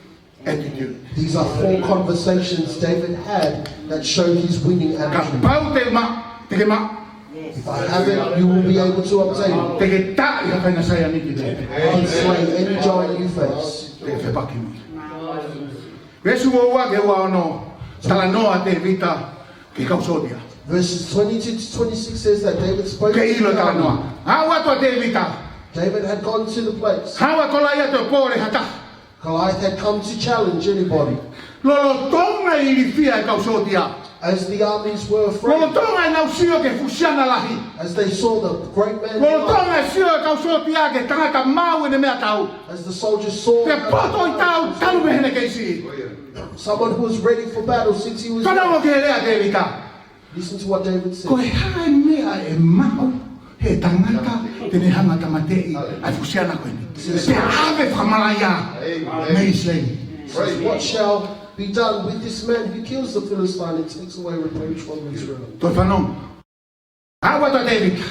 attitude. These are four conversations David had that showed his winning attitude. Kapau te ke maʻu, te ke maʻu. If I have it, you will be able to obtain it. Te ke taʻi ha faʻahinga saianiti, Tēvita. You can slay any giant you face. Te ke fepaki mo ia. Veesi ua ua ki he ua ono, talanoa ʻa Tēvita ki he kau sōtia. Verses twenty-two to twenty-six says that David spoke to the army. Ke ʻilo e talanoa. Haʻu atu ʻa Tēvita. David had gone to the place. Haʻu ʻa Kolaiate ʻo pole ha taha. Goliath had come to challenge anybody. Lolotonga e ilifia e kau sōtia. As the armies were afraid. Lolotonga ʻenau sio ki he fuʻu siana lahi. As they saw the great man Goliath. Lolotonga e sio e kau sōtia ki he tangata maʻu ʻene meʻatau. As the soldiers saw Pea poto ʻi taʻu, talu mei heʻene kei siʻi. Someone who was ready for battle since he was young. Fanongo ki he lea ʻa Tēvita. Listen to what David said. Ko e hā e meʻa ʻe maʻu ʻe he tangata te ne hanga ʻo tāmateʻi ʻa e fuʻu siana ko eni? Pea ʻave fakamalaʻia mei ʻIsileli. Says, "What shall be done with this man who kills the Philistine and takes away reproach from Israel?" Toe fanongo. Haʻu atu ʻa Tēvita.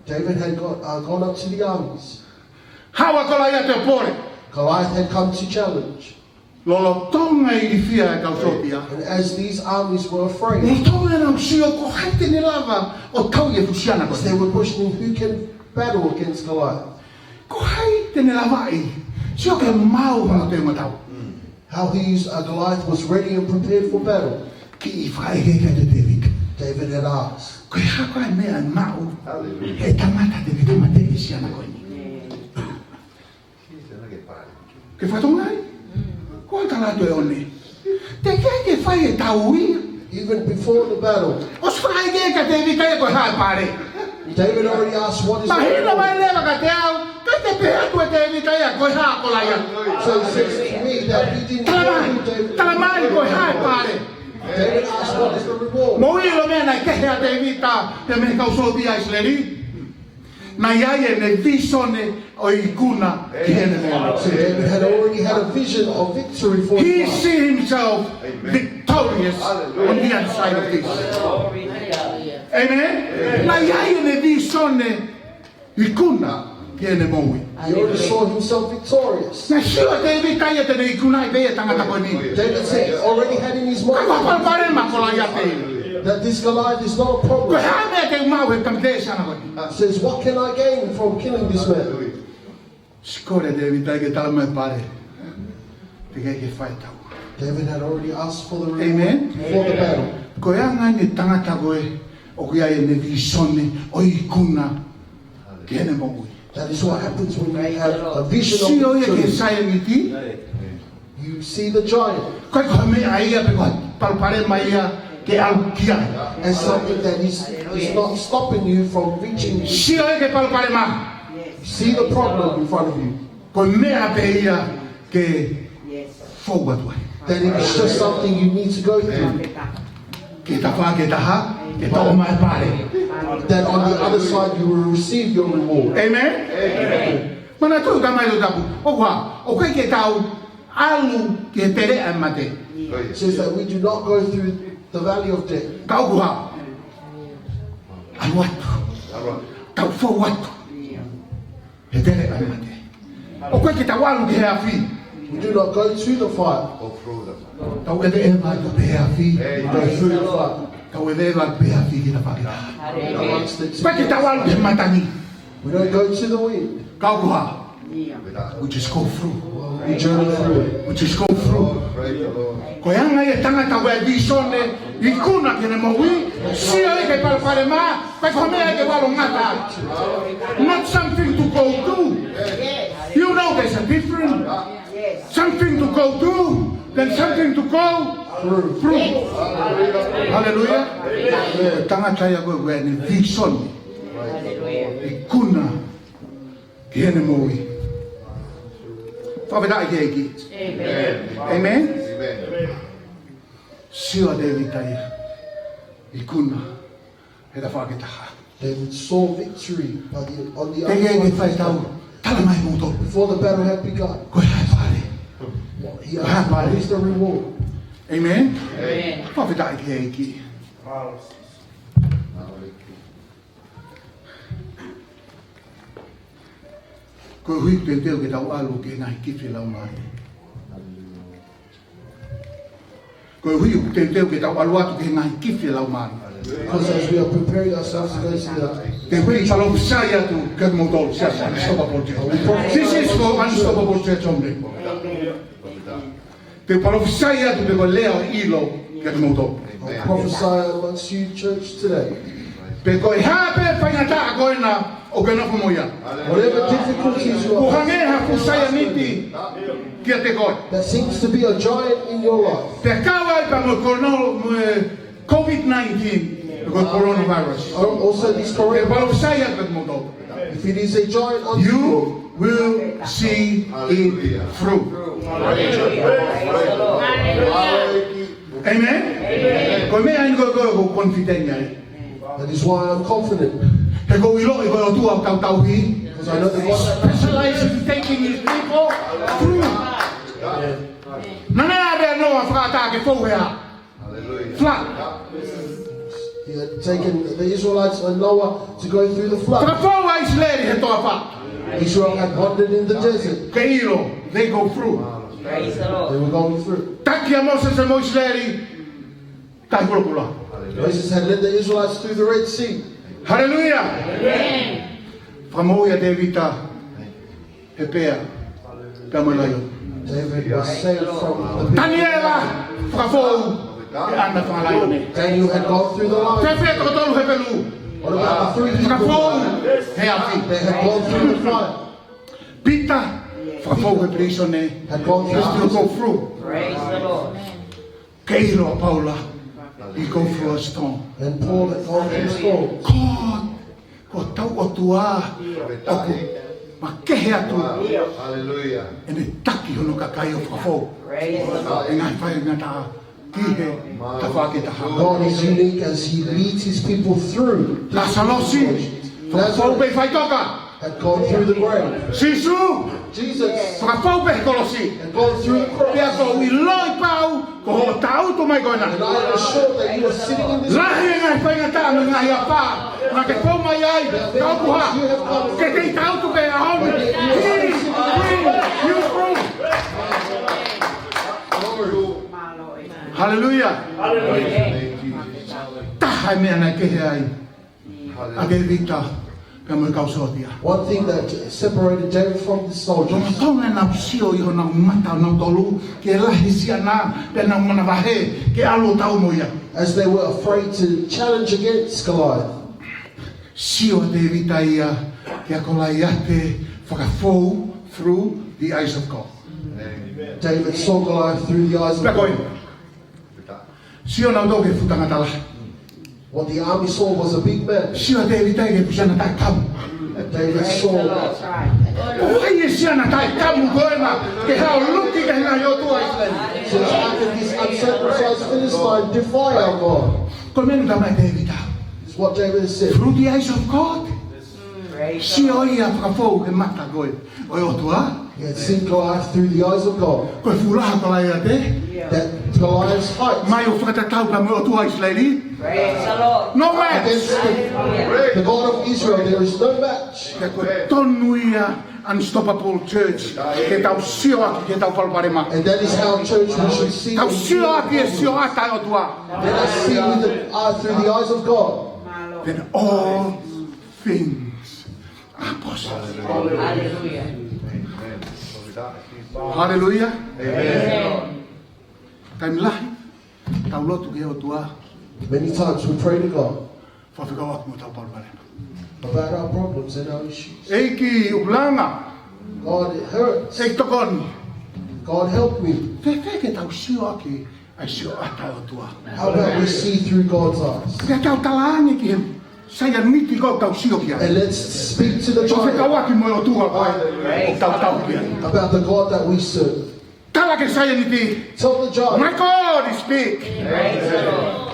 David had got, uh, gone up to the armies. Haʻu ʻa Kolaiate ʻo pole. Goliath had come to challenge. Lolotonga e ilifia e kau sōtia. And as these armies were afraid, Lolotonga ʻenau sio ko hai te ne lava ʻo tauhi e fuʻu siana ko eni. As they were questioning who can battle against Goliath. Ko hai te ne lavaʻi, sio ki he maʻu hono teunga tau. How he used, uh, Goliath was ready and prepared for battle. Kiʻi fakaʻeke ʻe Tēvita. David had asked. Ko e hā koā e meʻa ʻe maʻu ʻe he tangata te ne tāmateʻi e siana ko eni? Ke fakatokangaʻi. Ko e tala atu ʻe ʻOne. Teʻeki ke fai e tau ia. Even before the battle, ʻOsi fakaʻeke ʻe Tēvita ia ko e hā e pale. David already asked, "What is the reward?" Mahino mai leva kiate au, ʻikai ke pehē atu ʻe Tēvita ia ko e hā ʻa Kolaiate. So it says to me that he didn't know who David Tala mai, tala mai ko e hā e pale. David asked, "What is the reward?" Mou ʻilo e meʻa naʻe kehe ai ʻa Tēvita pea mei he kau sōtia ʻIsileli? Naʻe ʻi ai ʻene vīsone ʻo e ikuna ki heʻene moʻui. So David had already had a vision of victory for his life. He see himself victorious on the other side of this. Amen? Naʻe ʻi ai ʻene vīsone ikuna ki heʻene moʻui. He already saw himself victorious. Naʻe sio ʻa Tēvita ia te ne ikunaʻi pē ia e tangata ko eni. David said, already had in his mind, Ka ko e palopalema ʻa Kolaiate ia. That this Goliath is not a problem. Ko e hā e meʻa te u maʻu he tāmateʻi e siana ko eni? Says, "What can I gain from killing this man?" Sio ʻa Tēvita ia ke tala mai e pale. Teʻeki ke fai e tau. David had already asked for the reward, Amen, before the battle. Ko e anga eni e tangata ko ē ʻoku ʻi ai ʻene vīsone ʻo e ikuna ki heʻene moʻui. That is what happens when you have a vision of victory. Sio ia ki he saianiti. You see the giant. ʻIkai ko ha meʻa ia pe ko ha palopalema ia ke ʻalu ki ai. As something that is, is not stopping you from reaching. Sio ia ki he palopalema. You see the problem in front of you. Ko e meʻa pē ia ke fou atu ai. That it is just something you need to go through. Ki he tafaʻaki ʻe taha, ke toʻo mai e pale. That on the other side you will receive your reward. Amen? Amen. Manatuʻi, kae mai lo tapu. ʻOku hā, ʻoku ʻikai ke tau ʻalu ki he teleʻa ʻo e mate. It says that we do not go through the valley of death. Ka ʻoku hā, ʻalu atu. Tau fou atu he teleʻa ʻo e mate. ʻOku ʻikai ke tau ʻalu ki he afi. We do not go to the fire. Tau ʻeveʻeva atu pē he afi. We go through the fire. Tau ʻeveʻeva atu pē he afi ki he tafaʻaki ʻe taha. Amongst the two. ʻIkai ke tau ʻalu ki he matangi. We don't go to the wind. Ka ʻoku hā, we just go through. We journey through it. We just go through. Ko e anga ia e tangata ʻoku ʻi ai e vīsone, ikuna ki heʻene moʻui, sio ia ki he palopalema, ʻikai ko ha meʻa ia ke valo ngata. Not something to go through. You know there's a difference. Something to go through than something to go through. Hallelujah. Tangata ia ko ē ʻoku ʻi ai ʻene vīsone, ikuna Ki heʻene moʻui. Fakafetaʻi ki he ʻEiki. Amen. Amen. Amen. Sio ʻa Tēvita ia. Ikuna he tafaʻaki ʻe taha. David saw victory by the, on the other side. Teʻeki ke fai tau tala mai moutolu. Before the battle had begun. Ko e hā e pale? He asked, "What is the reward?" Amen. Amen. Fakafetaʻi ki he ʻEiki. Koeʻuhi ʻoku teuteu ke tau ʻalu ki he ngaahi kifi ʻa e Laumālie. Koeʻuhi ʻoku teuteu ke tau ʻalu atu ki he ngaahi kifi ʻa e Laumālie. Because as we are preparing ourselves to go to the Te u palōfisai atu kiate kimoutolu, Siasi Unstoppable Church. This is for Unstoppable Church only. Te u palōfisai atu pē ko e lea ʻo e ʻilo kiate kimoutolu. I prophesy amongst you, church, today. Pe ko e hā pē faingataʻa ko ena ʻoku ke nofo mo ia. Whatever difficulties you are facing, ʻoku hangē ha fuʻu saianiti kiate koe. There seems to be a giant in your life. Pea kau ai pea mo e kono-, mo e COVID nineteen, pe ko e coronavirus. Or also this corona. Te u palōfisai atu kiate kimoutolu. If it is a giant on you, you will see it through. Amen? Ko e meʻa eni ko ē ʻoku ou confident ai. That is why I'm confident. He ʻoku ou ʻiloʻi ko e ʻOtua ʻoku tau tauhi. Because I know the God that specializes in taking his people through. Naʻe ʻave ʻa Noa fakaʻatā ke fou he hā? Flood. He had taken the Israelites and Noah to go through the flood. Fakafou ʻa ʻIsileli he toafa. Israel had wandered in the desert. Ke ʻilo, they go through. Praise the Lord. They were going through. Taki ʻa Mōsese mo ʻIsileli, Tahi Kulokula. Moses had led the Israelites through the Red Sea. Hallelujah. Amen. Fakamoʻui ʻa Tēvita he pea, pea mo e laione. David was saved from the pit. Taniela, fakafou he ʻana fakalaione. Daniel had gone through the lion. Fēfē toko tolu Hepelū? What about the three Hebrew? Fakafou he afi. They had gone through the fire. Pita, fakafou he pilīsone. Had gone through prison. He still go through. Praise the Lord. Ke ʻilo ʻa Paula, he go through a storm. And Paul had gone through storms. Ko, ko hotau ʻOtua ʻoku makehe atu. Hallelujah. ʻEne taki hono kakai ʻo fakafou. Praise the Lord. ʻI he ngaahi faingataʻa ki he tafaʻaki ʻe taha. God is unique as he leads his people through. Lāsalosi, fakafou pē he faʻitoka. Had gone through the grave. Sīsū, Jesus, fakafou pē he kolosi. Had gone through the cross. Pea ʻoku ou ʻiloʻi pau ko hoʻo tangutu mai ko ena. And I am assured that you are sitting in this. Lahi e ngaahi faingataʻa mo e ngaahi afā naʻa ke fou mai ai, ka ʻoku hā, ke kei tangutu pē he ʻaho ni. He bring you through. Hallelujah. Hallelujah. Taha e meʻa naʻe kehe ai ʻa Tēvita pea mo e kau sōtia. One thing that separated David from the soldiers. Lolotonga ʻenau sio ʻi honau mata ʻonautolu ki he lahi e siana, pea nau manavahē ke ʻalu ʻo tau mo ia. As they were afraid to challenge against Goliath. Sio ʻa Tēvita ia kia Kolaiate fakafou through the eyes of God. David saw Goliath through the eyes of God. Pea ko e sio ʻonautolu ki he fuʻu tangata lahi. What the army saw was a big man. Sio ʻa Tēvita ki he fuʻu siana taʻekamu. David saw. Ko hai e siana taʻekamu ko ena ke haʻu ʻo luki ki he ngaahi ʻotua ʻa ʻIsileli? Says, "How can this uncircumcised Philistine defy our God?" Ko e meʻa naʻe talamai ʻe Tēvita. Is what David said. Through the eyes of God. Sio ia fakafou he mata ko ē ʻo e ʻOtua. He had seen Goliath through the eyes of God. Ko e fuʻu lahi ʻa Kolaiate. That Goliath's height. Mai ʻo fakatatau pea mo e ʻOtua ʻo ʻIsileli. Praise the Lord. No match. Against the, the God of Israel, there is no match. Pea ko e tonu ia Unstoppable Church ke tau sio ʻaki ki heʻetau palopalema. And that is how church we should see. Tau sio ʻaki e sioʻata ʻo e ʻOtua. Let us see with the, uh, through the eyes of God. Then all things are possible. Hallelujah. Hallelujah. Amen. Taimi lahi tau lotu ki he ʻOtua. Many times we pray to God. Faifekau ʻaki mo ʻetau palopalema. About our problems and our issues. ʻEiki ʻoku langa. God, it hurts. ʻEiki tokoni. God, help me. Fēfē ke tau sio ʻaki ʻa e sioʻata ʻo e ʻOtua? How about we see through God's eyes? Ke tau talaange ki he Saianiti ʻoku tau sio ki ai. And let's speak to the giant. Fekauʻaki mo e ʻOtua ko ē ʻoku tau tauhi ai. About the God that we serve. Tala ki he saianiti. Tell the giant. My God is big.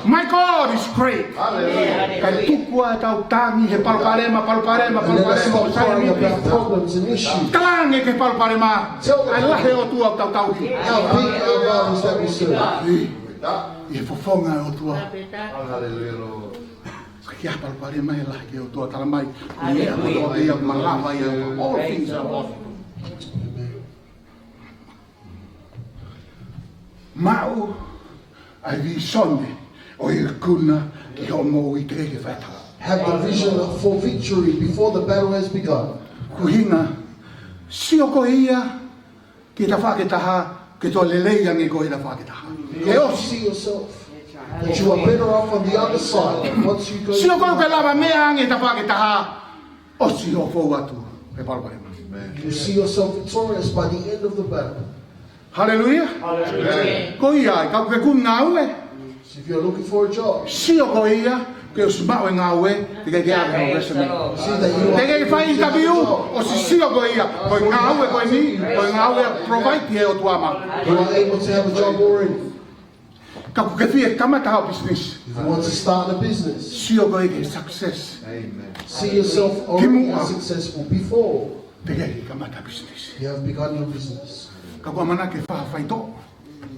My God is great. Hallelujah. Kae tuku ā ʻetau tangi he palopalema, palopalema, palopalema, saianiti. And let us stop crying about problems and issues. Tala ange ki he palopalema. Tell the ʻa e lahi ʻa e ʻOtua ʻoku tau tauhi. How big our God is that we serve. ʻI he fofonga ʻo e ʻOtua. Hallelujah, Lord. Ki he palopalema ʻe lahi ki he ʻOtua, tala mai. Hallelujah. Ko e ʻOtua ʻoku malava ia, all things are possible. Maʻu ʻa e vīsone ʻo e ikuna ki hoʻo moʻui, teʻeki ke fai ha taha. Have the vision for victory before the battle has begun. Ko e ʻuhinga, sio koe ia ki he tafaʻaki ʻe taha, ke toe lelei ange koe he tafaʻaki ʻe taha. Ke ʻosi. You see yourself that you are better off on the other side. Once you go, sio koe ʻoku ke lavameʻa ange he tafaʻaki ʻe taha, ʻosi hoʻo fou atu he palopalema. You see yourself victorious by the end of the battle. Haleluia. Haleluia. Ko ia ai, kapau ʻoku ke kumi ngāue, so if you're looking for a job, sio koe ia, ke ʻosi maʻu e ngāue, teʻeki ke ʻave hoʻo resume. See that you are, teʻeki ke fai interview, ʻosi sio koe ia, ko e ngāue ko eni, ko e ngāue provide ʻe he ʻOtua maʻau. You are able to have a job already. Kapau ʻoku ke fie kamata haʻo business, if you want to start a business, sio koe ki he success. Amen. See yourself already as successful before, teʻeki ke kamata business, you have begun your business. Kapau ʻoku ke ʻamanaki ke fai ha faitoʻo,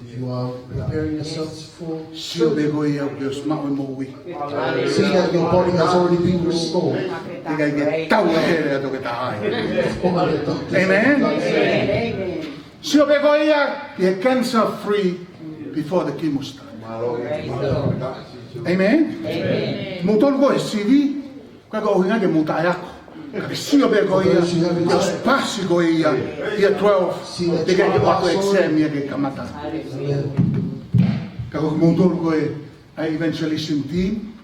if you are preparing yourself for surgery, sio pē koe ia ʻoku ke ʻosi maʻu e moʻui. See that your body has already been restored. Teʻeki ke tau e hele ʻa e toketā ai. Amen. Amen. Sio pē koe ia ki he cancer free before the chemo start. Amen. Amen. Mou tolu ko e sivi, ʻikai ko e ʻuhinga ke mou taʻeako. Ka ke sio pē koe ia, ke ʻosi pasi koe ia, year twelve, teʻeki ke ʻoatu e exam ia ke kamata. Ka ko kimoutolu ko e ʻa e evangelism team,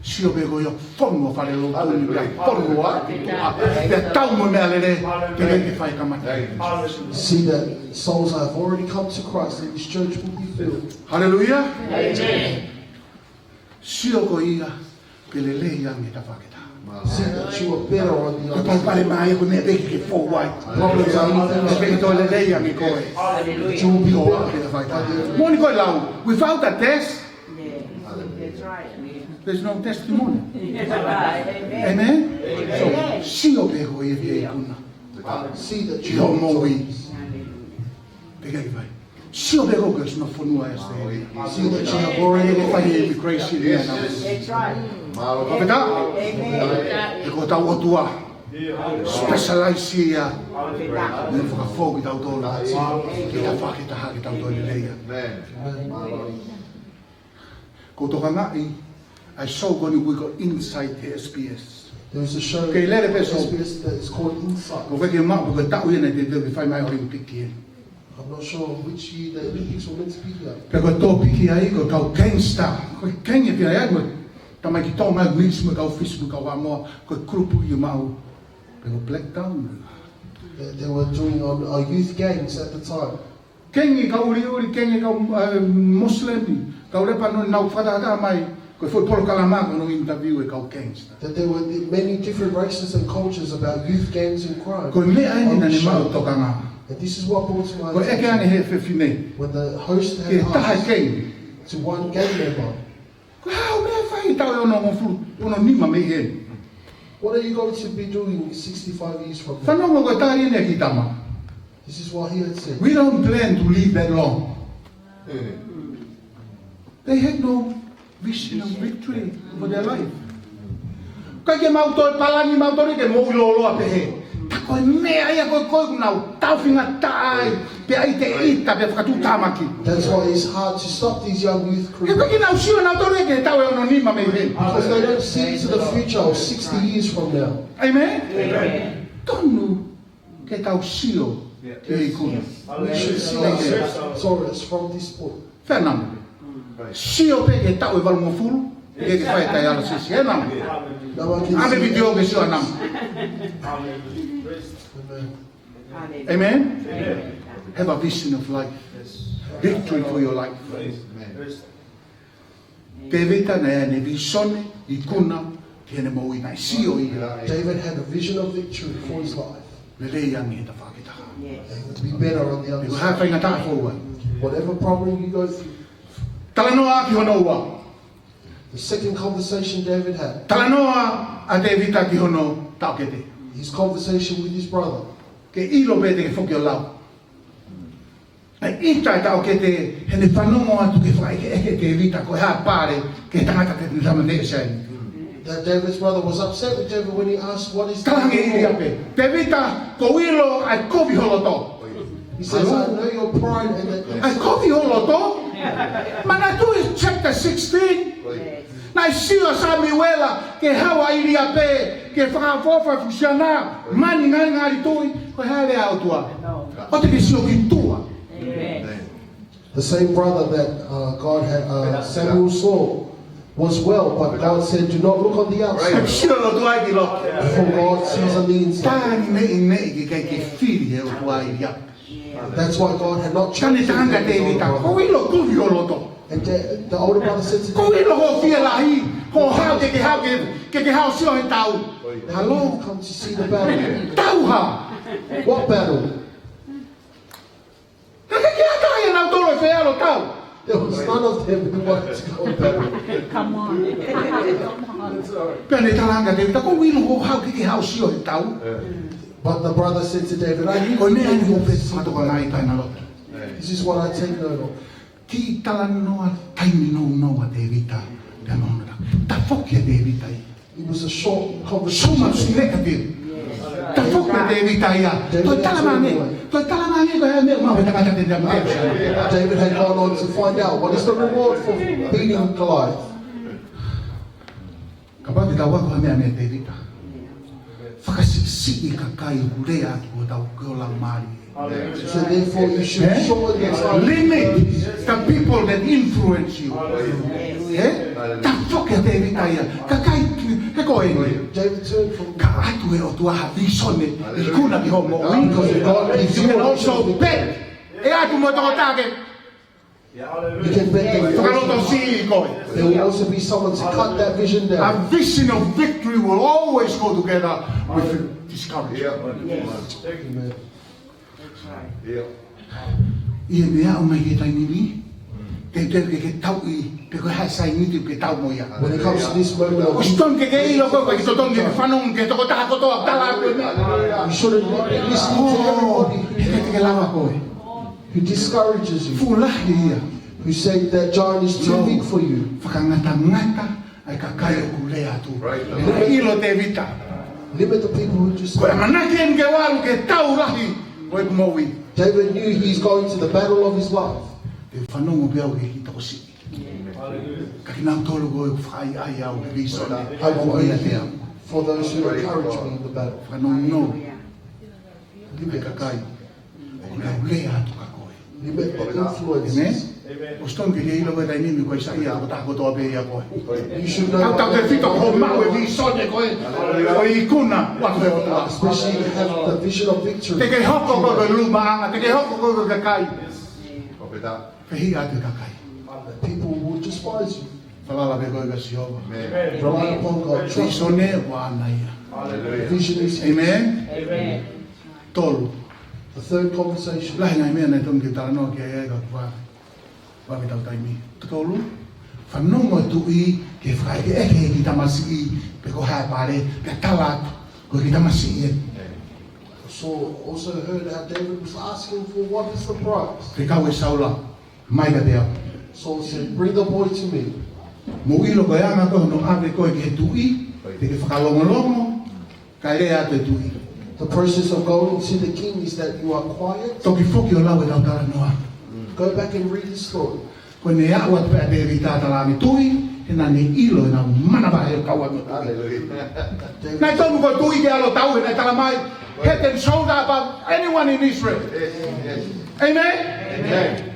sio pē koe ia fonu ʻa e fale lotu ni, pea fonu ʻa e tuʻa, pea tau mo e meʻalele, teʻeki ke fai kamata. See that souls have already come to Christ and this church will be filled. Haleluia. Amen. Sio koe ia ke lelei ange he tafaʻaki ʻe taha. See that you are better on the other side. Ko e palopalema ia ko e meʻa teʻeki ke fou ai. Problems are nothing. Teʻeki ke toe lelei ange koe. Hallelujah. You will be better. Ke tafaʻaki ʻe taha. Moʻoni ko e lau, without a test, yeah, that's right, there's no testimony. Amen. Amen? So, sio pē koe ia ki he ikuna. See that you are victorious. Ki hoʻo moʻui. Teʻeki ke fai. Sio pē koe ʻoku ke ʻosi nofo fonua ʻi ʻAositelēlia. See that you have already, teʻeki ke fai e immigration ia naʻa. That's right. Mālō. Fakafetaʻi. Amen. He ko hotau ʻOtua, specialize ia ʻi hono fakafou kitautolu ki he tafaʻaki ʻe taha ke tau toe lelei ai. Amen. Ko e tokangaʻi ʻa e show ko eni ʻoku ui ko Insight he S B S. There's a show, kei lele pē show, S B S that is called Insight. ʻOku ʻikai ke u maʻu pe ko e taʻu ia naʻe teuteu ke fai mai ʻa e Olympic ki ai. I'm not sure which year the Olympics were meant to be here. Pea ko e tōpiki ai ko e kau gangster. Ko e gang ia ʻoku ʻi ai, ko e tamaiki Tonga mix mo e kau Fisi mo e kau Haʻamoa, ko e group ia ʻoku maʻu pē ko e Black Town. They, they were doing on, uh, youth gangs at the time. Kengi kau ʻuliʻuli, kengi kau, uh, Muslim, kau Lepanoni, nau fakatahataha mai, ko e foʻi polokalama ko hono interview e kau gangster. That there were many different races and cultures about youth gangs and crime. Ko e meʻa eni naʻa ne maʻu tokanga. And this is what brought to my attention. Ko e ʻeke ange he fefine, when the host had asked, ki he taha e gang, to one gang member, ko e hā hoʻo meʻa ʻe fai he taʻu ʻe onongofulu, ononima mei heni? What are you going to be doing sixty-five years from now? Fanongo ko e tali eni ʻa e kiʻi tama. This is what he had said. We don't plan to live that long. They had no vision of victory for their life. ʻIkai ke maʻu ha palani, maʻu ha palani ke moʻui lōloa pehē. Tā ko e meʻa ia ko ē ʻoku nau tāufingataʻa ai, pea ʻite ʻita, pea fakatuʻutāmaki. That's why it's hard to stop these young youth criminals. He ʻikai ke nau sio nautolu ki he taʻu ʻe ononima mei heni. Because they don't see to the future of sixty years from now. Amen? Amen. Tonu ke tau sio ki he ikuna. We should see ourselves victorious from this point. Fēnama. Sio pē ki he taʻu ʻe valungofulu, ke ke fai e dialysis. Fēnama. Now I can see. ʻAve vitiō ke sio ʻanama. Amen. Amen. Have a vision of life. Victory for your life. Tēvita naʻe ʻi ai ʻene vīsone, ikuna, Ki heʻene moʻui naʻe sio ia. David had a vision of victory for his life. Lelei ange he tafaʻaki ʻe taha. It would be better on the other side. Ko e hā e faingataʻa ʻoku fou ai. Whatever problem you go through. Talanoa ki hono ua. The second conversation David had. Talanoa ʻa Tēvita ki hono taʻokete. His conversation with his brother. Ke ʻilo pē te ke foki ʻo lau. ʻAi ʻita e taʻokete heʻene fanongo atu ki he fakaʻekeʻeke ʻa Tēvita ko e hā e pale ki he tangata te ne tāmateʻi ʻa Saimi. That David's brother was upset with David when he asked, "What is the Talaange ʻe ʻIliape, Tēvita, ʻoku ou ʻilo ʻa e kovi ho loto. He says, "I know your pride and that ʻA e kovi ho loto. Manatuʻi chapter sixteen. Naʻe sio ʻa Samiuela ki he hau ʻa ʻIliape, ki he fakaʻofoʻofa e fuʻu siana, mani ngali ngali tui, ko e hā e lea ʻa e ʻOtua. ʻOua te ke sio ki tuʻa." The same brother that uh, God had, uh, Samuel saw was well, but God said, "Do not look on the outside, Sio ʻOtua ki loto. for God sees on the inside." Tani neʻi neʻi ke kai ke fili he ʻOtua ʻIliape. That's why God had not Tani chosen tanga David Tēvita, brother. ʻOku ou ʻilo ʻa e kovi ho loto. And the, the older brother said to David, "ʻOku ou ʻilo hoʻo fielahi, hoʻo hau ke ke hau ke, ke ke hau sio he tau." "Hello? Come to see the battle." Tau hā? What battle? Naʻe ʻikai ke ʻi ai ha taha ʻia nautolu ʻe fie ʻalu ʻo tau. There was none of them who wanted to go battle. Come on. Pea ne talaange kia Tēvita, "ʻOku ou ʻilo hoʻo hau ke ke hau sio he tau." But the brother said to David, "I Ko e meʻa eni ʻoku ou fakatokangaʻi taʻengata. This is what I take note of." Kiʻi talanoa taimi nounou ʻa Tēvita. Pea mo na tafoki ʻa Tēvita ia. It was a short So much conversation. negative. Tafoki ʻa Tēvita ia. Toe talamai ange. Toe talamai ange ko e hā e meʻa ʻoku maʻu ʻe he tangata te ne tāmateʻi ʻa Saimi. David had gone on to find out what is the reward for beating Goliath. Kapau te tau ako ha meʻa meia Tēvita. Fakasiʻisiʻi e kakai ʻoku lea atu ki hotau, ki ho laumālie. So therefore you should Eh? show it next time. Limit the people that influence you. Eh? Tafoki ʻa Tēvita ia. Kakai, ke ko e David turned from Ka ʻoatu ʻe he ʻOtua ha vīsone, ikuna ki hoʻo moʻui. Because if God gives you You can a also vision, bet. ʻE ʻatu mo e tokotaha ke you can bet that fakalotosiʻi koe. there will also be someone to cut that vision down. A vision of victory will always go together with discouragement. Amen. ʻI he meʻa ʻoku ʻomai ki he taimi ni, teuteu ke ke tauʻi pe ko e hā e saianiti ʻoku ke tau mo ia. When it comes to this moment of ʻOsi tonu ke ke ʻilo koe, ʻoku ʻikai totongi ke fanongo ki he tokotaha kotoa ʻoku tala atu e meʻa. You shouldn't be listening to everybody He ʻikai te ke lava koe. who discourages you, Fuʻu lahi ia. who say that giant is too big for you. Fakangatangata ʻa e kakai ʻoku lea atu. Right. Naʻe ʻilo ʻe Tēvita. Limit the people who just Ko e ʻamanaki eni ke u ʻalu ki he tau lahi ʻo ʻeku moʻui. David knew he's going to the battle of his life. Te u fanongo pē au ki he kiʻi tokosiʻi. Ka kinautolu ko ē ʻoku fakaʻaiʻai au he vīsone. I will wait for those who encourage me in the battle. Fanongo. Limit. Kakai ʻoku nau lea atu kia koe. Limit the influences. Amen. ʻOsi tonu ke ke ʻilo ko e taimi ni ko e saiʻia ʻa e tokotaha kotoa pē ʻia koe. You should know Tautautefito ko hoʻo maʻu e vīsone ko ē ʻo e ikuna ʻoku ʻoatu ʻe he ʻOtua. Especially if you have the vision of victory. Te ke hoko koe ko e luma ʻanga, te ke hoko koe ko e kakai. Fehiʻa atu e kakai. People will despise you. Falala pē koe kia Sihova. Amen. Rely upon God. Trust Vīsone ʻoku ʻaʻana ia. Hallelujah. Vision is Amen. Amen. Tolu. The third conversation. Lahi e ngaahi meʻa naʻe tonu ke talanoa ki ai ka ʻoku vave, vave ʻetau taimi. Tolu. Fanongo e tuʻi ki he fakaʻekeʻeke ʻa e kiʻi tamasiʻi pe ko e hā e pale, pea tala atu ko e kiʻi tamasiʻi ē. So also heard how David was asking for what is the prize. Fekau ʻe Saula, mai kiate au. Saul said, "Bring the boy to me." Mou ʻilo ko e anga ko ē hono ʻave koe ki he tuʻi, te ke fakalongolongo, kae lea atu e tuʻi. The process of going to the king is that you are quiet. Toki foki ʻo lau ʻetau talanoa. Go back and read the story. Ko ʻene aʻu atu pē ʻa Tēvita ʻo talaange tuʻi, he naʻa ne ʻilo ʻenau manavahē ʻo kau atu. Hallelujah. Naʻe tonu ko e tuʻi ke ʻalu ʻo tau, he naʻe talamai, head and shoulder above anyone in Israel. Yes, yes. Amen? Amen.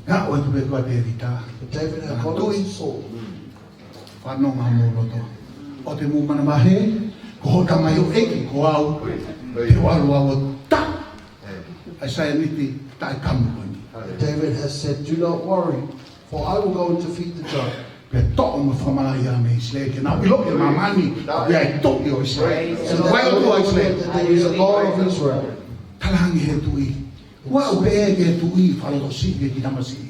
Aʻu atu pē ko ē ʻa Tēvita. David had gone to Saul. Fanongo mou loto. ʻOua te mou manavahē, ko hoʻo tamaioʻeiki ko au, te u ʻalu au ʻo tau ʻa e saianiti taʻekamu ko eni. David has said, "Do not worry, for I will go and defeat the giant." Pea toʻo mo fakamalaʻia mei ʻIsileli, ke nau ʻilo ʻe māmani, ʻoku ʻi ai e Tuʻi ʻo ʻIsileli. So that's why the Lord said that there is a God of Israel. Talaange he tuʻi, ʻoku pehē ki he tuʻi, fakalotosiʻi ki he kiʻi tamasiʻi.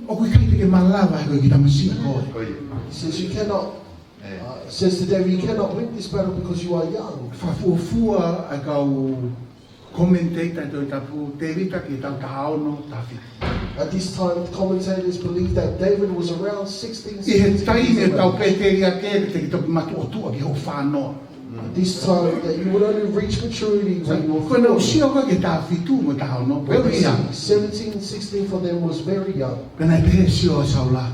ʻOku ʻikai te ke malava he ko e kiʻi tamasiʻi koe. He says, "You cannot," uh, says to David, "You cannot win this battle because you are young." Fakafuofua ʻa e kau commentator ʻi he Tohi Tapu, Tēvita ki he taʻu taha ono, taha fitu. At this time, the commentators believe that David was around sixteen, ʻi he taimi ʻo e tau pēteliake, te ke toki matuʻotuʻa ki hoʻo fānoa. At this time, that you would only reach maturity when you were forty. Ko ʻene sio ko ē ki he taha fitu mo e taha ono, very young. Seventeen, sixteen for them was very young. Pea naʻe pehē ʻe Saula,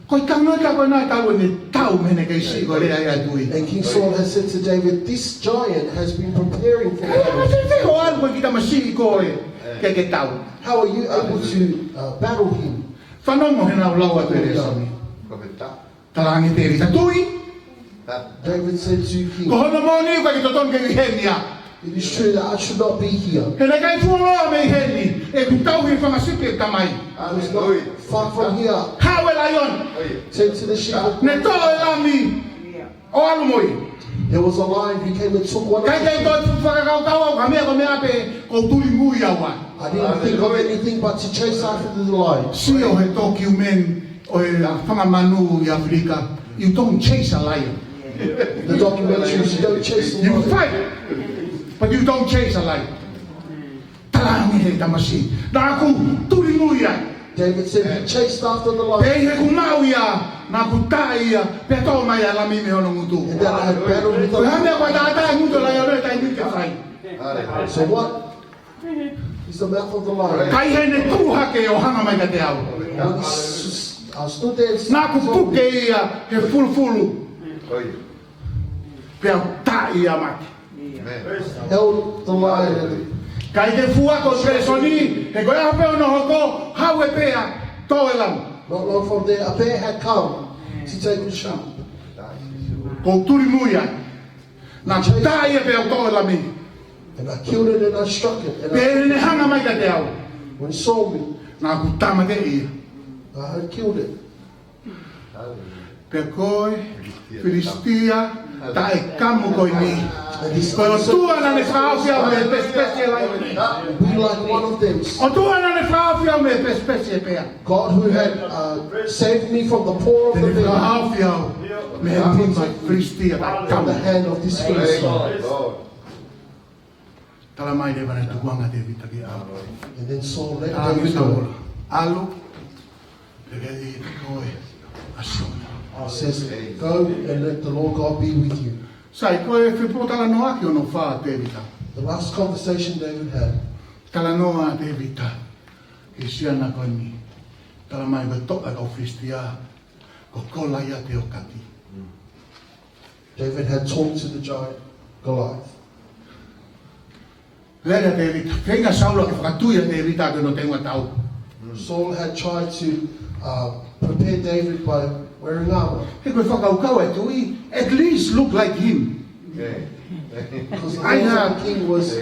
ko e tangata ko ena ʻe talu ʻene tau mei heʻene kei siʻi, ko e lea ia ʻa e tuʻi. And King Saul has said to David, "This giant has been preparing for battle. Ko e hā e meʻa ʻoku ʻalu ko e kiʻi tamasiʻi ko ē ke ke tau? How are you able to, uh, battle him?" Fanongo he naʻa ku lau atu e lēsoni. Talaange ʻe Tēvita, tuʻi, David said to King, ko hono moʻoni ʻoku ʻikai totonu ke u ʻi heni au. It is true that I should not be here. He naʻe ʻikai fuoloa mei heni ʻeku tauhi e fanga sipi ʻeku tamai. It was not far from here. Haʻu e laione. Turn to the sheep. Ne toʻo e lami ʻo ʻalu mo ia. There was a lion who came and took one of the sheep. ʻIkai ke u toe fakakaukau au ki ha meʻa, ko e meʻa pē ʻoku ou tuli mui au ai. I didn't think of anything but to chase after the lion. Sio he document ʻo e fanga manu ʻi ʻAfilika, you don't chase a lion. The documentary is you don't chase a lion. You fight, but you don't chase a lion. Talaange he tamasiʻi, naʻa ku tuli mui ai. David said he chased after the lion. Pea ʻi heʻeku maʻu ia, naʻa ku taʻe ia, pea toʻo mai ʻa e lami mei hono ngutu. And that I had battled with the lion. Ko e hā e meʻa ʻoku taʻetaʻe e ngutu ʻo e laione he taimi ni ke fai? So what? He's the mouth of the lion. Ka ʻi heʻene tuʻu hake ʻo hanga mai kiate au, when he s-, uh, stood there and naʻa ku puke ia he fulufulu. Pea u taʻe ia ʻo mate. Held the lion. Ka ʻi he fuofua ʻo e lēsoni, he ko e ʻaho pē hono hoko, haʻu e pea, toʻo e lami. Not long from there, a bear had come to take the sheep. Ko u tuli mui ai. Naʻa ku taʻe ia pea u toʻo e lami. And I killed it and I struck it. And I, pea ʻi heʻene hanga mai kiate au, when he saw me, naʻa ku tāmateʻi ia. I had killed it. Pea ko e Filisitia taʻekamu ko eni, ko e ʻOtua naʻa ne fakahaofi au mei he pesipesi e laione. Be like one of them. ʻOtua naʻa ne fakahaofi au mei he pesipesi e pea. God who had, uh, saved me from the paw of the bear. Te ne fakahaofi au mei he nima ʻo e Filisitia taʻekamu. From the hand of this Philistine. Tala mai leva naʻe tukuange ʻa Tēvita ke ʻalu. And then Saul let David go. ʻAlu. Pea ke ʻi ko e ʻa Sihova. Says, "Go and let the Lord God be with you." Sai, ko e fepōtalanoaʻaki hono fā ʻa Tēvita. The last conversation David had. Talanoa ʻa Tēvita ki he siana ko eni. Tala mai ko e toʻa ʻa e kau Filisitia, ko Kolaiate ʻo Kati. David had talked to the giant Goliath. Lele ʻa Tēvita, feinga ʻa Saula ke fakatui ʻa Tēvita ʻaki hono teunga tau. Saul had tried to, uh, prepare David by wearing armor. He ko e fakakaukau ʻa e tuʻi, at least look like him. Because the thought of the king was,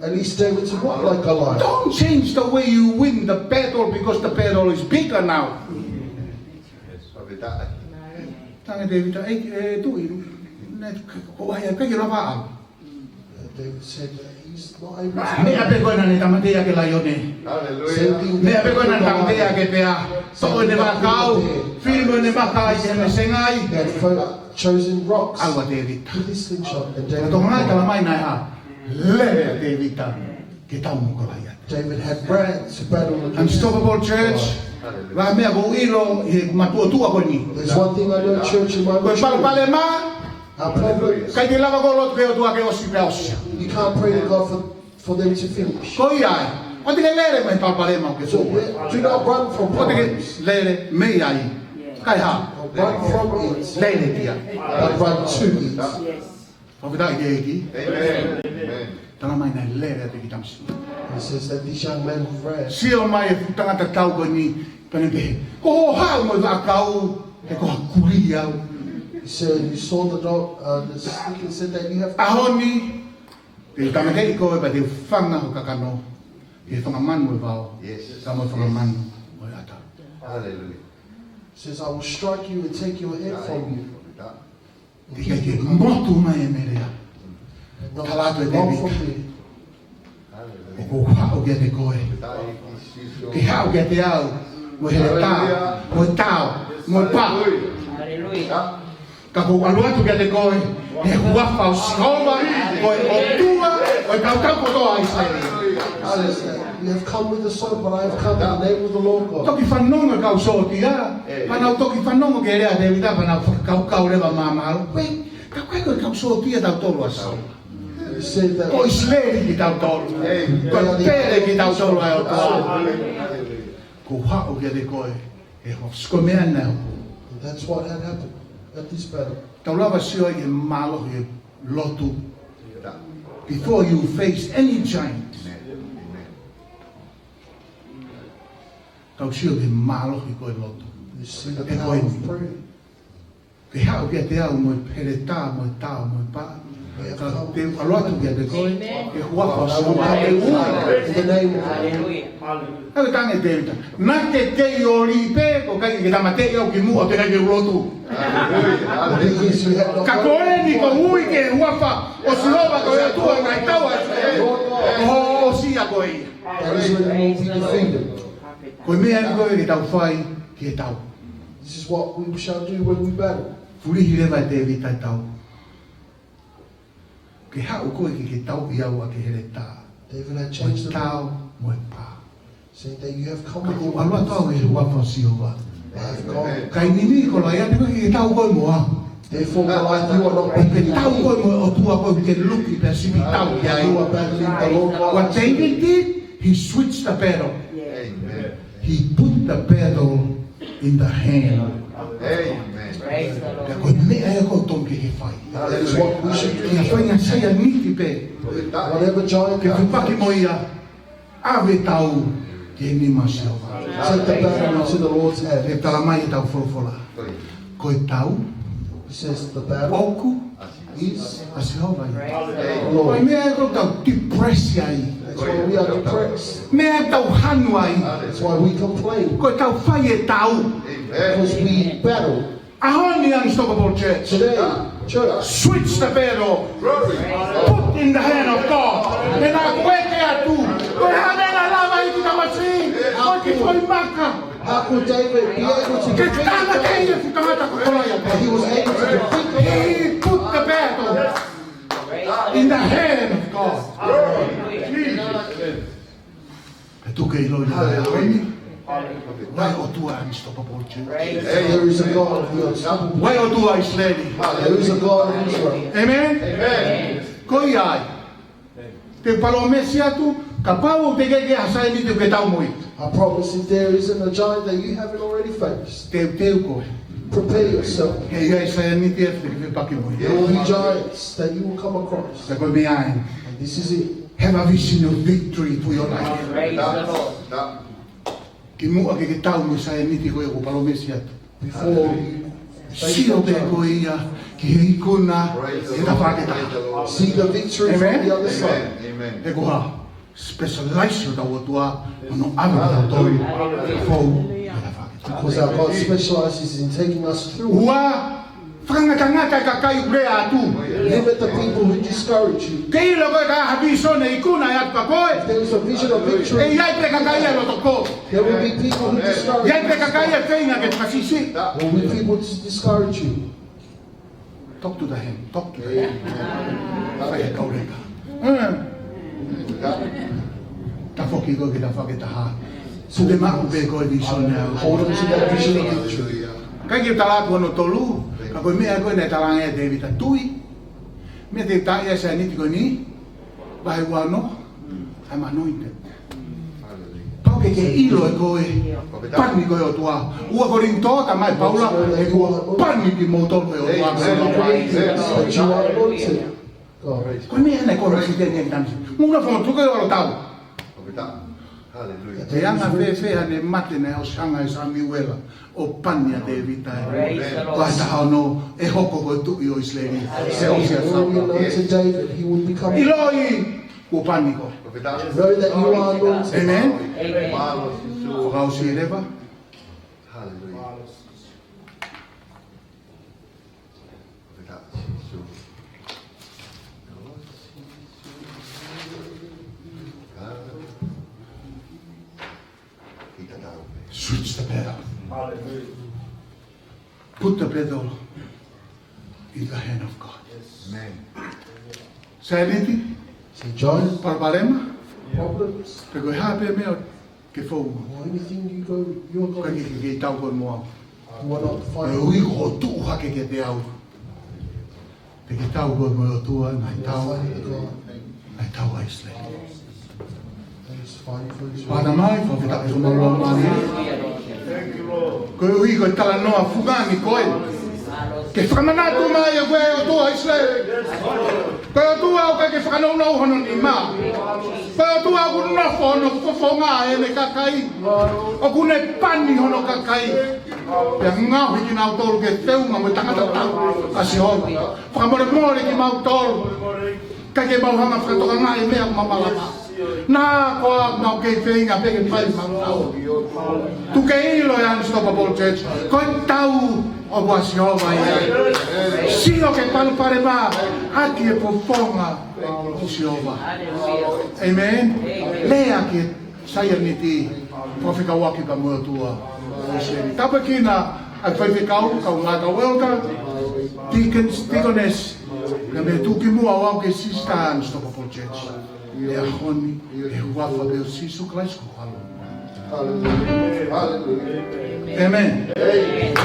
at least David to look like Goliath. Don't change the way you win the battle because the battle is bigger now. Talaange ʻe Tēvita, ʻe, ʻe tuʻi, naʻe, ko e hā ia, ʻikai ke lava ʻalu. David said that he's not able to. Meʻa pē ko ē naʻa ne tāmateʻi ʻaki e laione. Same thing. Meʻa pē ko ē naʻa ne tāmateʻi ʻaki e pea. Toʻo ʻene vaʻakau, fili mo ʻene vaka ʻi heʻene sengai. He had fo-, chosen rocks. ʻAlu ʻa Tēvita. With his slingshot, and David. Ka tokangaʻi tala mai naʻe hā? Lele ʻa Tēvita ke tau mo Kolaiate. David had ran to battle against Goliath. Unstoppable church. Ko e meʻa ʻoku ou ʻilo ʻi heʻeku matuʻotuʻa ko eni. There's one thing I know, church, in my maturity. Ko e palopalema, our problems. ʻIkai te ke lava ʻo lotu ki he ʻOtua ke ʻosi pea ʻosi. You can't pray to God for, for them to finish. Ko ia ai. ʻOua te ke lele mei he palopalema ʻoku ke tuʻu ai. So, do not run from problems. ʻOua te ke lele mei ai. Kae hā? Run from it. Lele ki ai. But run to it. Fakafetaʻi ki he ʻEiki. Amen. Tala mai naʻe lele ʻa e kiʻi tamasiʻi. He says that this young man ran. Sio mai e fuʻu tangata tau ko eni, pea ne pehē, ko hoʻo haʻu mo e vaʻakau, he ko ha kulī au. He said, "You saw the dog, uh, the stick and said that you have." ʻAho ni, te u tāmateʻi koe pea te u fanga ho kakano ʻi he fanga manu ʻo e vao. Yes. Pea mo e fanga manu ʻo e ʻatā. Hallelujah. Says, "I will strike you and take your head from you." Teʻeki ke motu mai e meʻa lea. Tala atu ʻe Tēvita, ʻoku ou haʻu kiate koe ke haʻu kiate au mo e heletā, mo e tao, mo e pā. Ka ʻoku ou ʻalu atu kiate koe he huafa ʻo Sihova, ko e ʻOtua ʻo e kau tau kotoa ʻa ʻIsileli. Hallelujah. You have come with the sword, but I have come in the name of the Lord God. Toki fanongo e kau sōtia, pea nau toki fanongo ki he lea ʻa Tēvita, pea nau fakakaukau leva māmālohi. Wait, ka ko e kau sōtia tautolu ʻa Saula. He said that ko ʻIsileli kitautolu. Ko e pele kitautolu ʻa e ʻOtua. ʻOku ou haʻu kiate koe he huafa, ko e meʻa naʻe hoko. That's what had happened at this battle. Tau lava sio ai ki he mālohi e lotu. Before you face any giant, tau sio ki he mālohi ko e lotu. You see the power of prayer. Ke haʻu kiate au mo e heletā, mo e tao, mo e pā. Ka te u ʻalu atu kiate koe he huafa ʻo Sihova, te u ui. In the name of the Lord. Hallelujah. Naʻe tangi ʻa Tēvita, naʻa ke kei ʻoli pē, ʻoku ʻikai ke tāmateʻi au kimuʻa, teʻeki ke u lotu. Hallelujah. Ka ko eni kuo u ui ki he huafa ʻo Sihova, ko e ʻOtua ʻo e kau tau ʻa ʻIsileli, ʻoku ou ʻosi ia ko ia. That is when you will be defeated. Ko e meʻa eni ko ē ke tau fai ki he tau. This is what we shall do when we battle. Fulihi leva ʻe Tēvita e tau. Ke haʻu koe ke ke tauʻi au ʻaki e heletā, David had mo e changed the tao, mo e pā. Saying that you have come with your weapons. Ka ʻoku ou ʻalu atu au he huafa ʻo Sihova. I have gone. Ka ʻi he niʻihi ko Kolaiate, ʻoku ʻikai ke tau koe mo au. Therefore, Goliath, you are not beaten. Ke tau koe mo e ʻOtua ko ē ʻoku ke luki pea sipi tau ki ai. You are battling the Lord God. What David did, he switched the battle. Amen. He put the battle in the hand. Amen. Praise the Lord. Pea ko e meʻa ia ʻoku totonu ke ke fai. That is what we should do. Ke fai ngaahi saianiti pē. Whatever giant comes, ke fepaki mo ia, ʻave e tau ki he nima ʻo Sihova. Take the battle into the Lord's hand. He talamai ʻe he tau folofola, ko e tau, he says, the battle ʻoku is ʻa Sihova ia. Praise the Lord. Ko e meʻa ia ʻoku tau depress ai. That's why we are depressed. Meʻa ia ʻoku tau hanu ai. That's why we complain. Ko e tau fai e tau. Because we battle. ʻAho ni, Unstoppable Church. Today, church. Switch the battle. Put in the hand of God. He naʻa ku ʻeke atu, ko e hā e meʻa naʻe lava ai e kiʻi tamasiʻi ko ē ke foʻi maka, How could David be able to defeat the giant? Ke tāmateʻi e fuʻu tangata ko Kolaiate. He was able to defeat the giant. He put the battle in the hand of God. Hallelujah. Jesus. Ka tuku ke ʻilo ʻi he ʻaho ni, ʻoku ʻi ai e ʻOtua Unstoppable Church. There is a God of the unstoppable. ʻOku ʻi ai e ʻOtua ʻIsileli. There is a God of Israel. Amen? Amen. Ko ia ai, te u palōmesi atu, kapau ʻoku teʻeki ke ʻi ai ha saianiti ʻoku ke tau mo ia, I promise if there isn't a giant that you haven't already faced, teuteu koe. Prepare yourself. He ʻe ʻi ai e saianiti ʻe fepaki mo ia. There will be giants that you will come across. Pea ko e meʻa eni. And this is it. Have a vision of victory for your life. Praise the Lord. Kimuʻa ke ke tau mo e saianiti ko ia ʻoku ou palōmesi atu, Before you face the giant, sio pē koe ia ki he ikuna ʻi he tafaʻaki ʻe taha. See the victory from the other side. Amen. Amen. He ko e hā? Specialize hotau ʻOtua ʻi hono ʻave kitautolu fou ʻi he tafaʻaki ʻe taha. Because our God specializes in taking us through. Ua, fakangatangata e kakai ʻoku lea atu. Limit the people who discourage you. Ke ʻilo ko e ka ha vīsone ikuna ʻe ʻatu kia koe, if there is a vision of victory, ʻe ʻi ai pē kakai ʻe loto kō. There will be people who discourage you. ʻE ʻi ai pē kakai ʻe feinga ke fakasiʻisiʻi. There will be people to discourage you. Talk to the hand. Talk to the hand. Fai e kauleka. Hmm. Tafoki koe ki he tafaʻaki ʻe taha. Sio pē maʻu pē ko e vīsone. Hold on to that vision of victory. ʻIkai ke u tala atu hono tolu, ka ko e meʻa ko ē naʻe talaange ʻe Tēvita, tui. Meʻa te u taaʻi ai e saianiti ko eni, vahe ua ono, I'm anointed. Pau ke ke ʻilo ʻe koe, pani ko e ʻOtua. Ua Kolinitō, talamai ʻe Paula, he kuo pani kimoutolu ʻe he ʻOtua. Amen. That you are anointed. Ko e meʻa eni ko e meʻa ʻoku ou fie tala atu. Mou na fono tuku ʻo ʻalu ʻo tau. Hallelujah. He anga fēfē haʻane mate naʻe ʻosi hanga ʻe Samiuela ʻo pani ʻa Tēvita? Praise the Lord. Vahe taha ono, ʻe hoko ko e tuʻi ʻo ʻIsileli. He ʻosi ʻa Saula. Anointed David, he will become. ʻIloʻi kuo pani koe. Know that you are anointed. Amen. Amen. Fakaʻosi leva. Hallelujah. Switch the battle. Put the battle in the hand of God. Amen. Saint John. Saint John. Palopalema. Problems. Pe ko e hā pē meʻa ke fou. Or anything you go, you are going through. Ka ke, ke, ke tau koe mo au. You are not fighting. Koeʻuhi ko hoʻo tuʻu hake kiate au. Te ke tau koe mo e ʻOtua, naʻe tau, naʻe tau ʻa ʻIsileli. Pāta mai, fakafetaʻi ki he ʻOtua Māfimafi. Koeʻuhi ko e talanoa fungani ko ē. Ke fakamanatu mai ʻa e ʻOtua ʻo ʻIsileli. Ko e ʻOtua ʻoku ʻikai ke fakanounou hono nima. Ko e ʻOtua ʻoku nofo hono fofonga ʻene kakai. ʻOku ne pani hono kakai. Pea ngaohi kinautolu ke feʻunga mo e tangata tau ʻa Sihova. Fakamolemole kimautolu. ʻIkai ke mau hanga fakatokangaʻi e meʻa ʻoku mau malava. Naʻa ko ā mau kei feinga pē ke fai mautolu. Tuku ke ʻilo e Unstoppable Church. Ko e tau ʻoku ʻa Sihova ia. Sio ki he palopalema, ʻaki e fofonga ʻo Sihova. Amen. Lea ki he saianiti, fakafekauʻaki pea mo e ʻOtua ʻo ʻIsileli. Tāpuekina ʻa e faifekau, kaungā kau ʻelder, deacons, deaconess, pea mo e tuʻukimuʻa ʻo aʻu ki he sister Unstoppable Church. ʻI he ʻaho ni, ʻi he huafa pē ʻo Sīsū Kalaisi ko ho ʻAlo. Hallelujah. Hallelujah. Amen. Amen.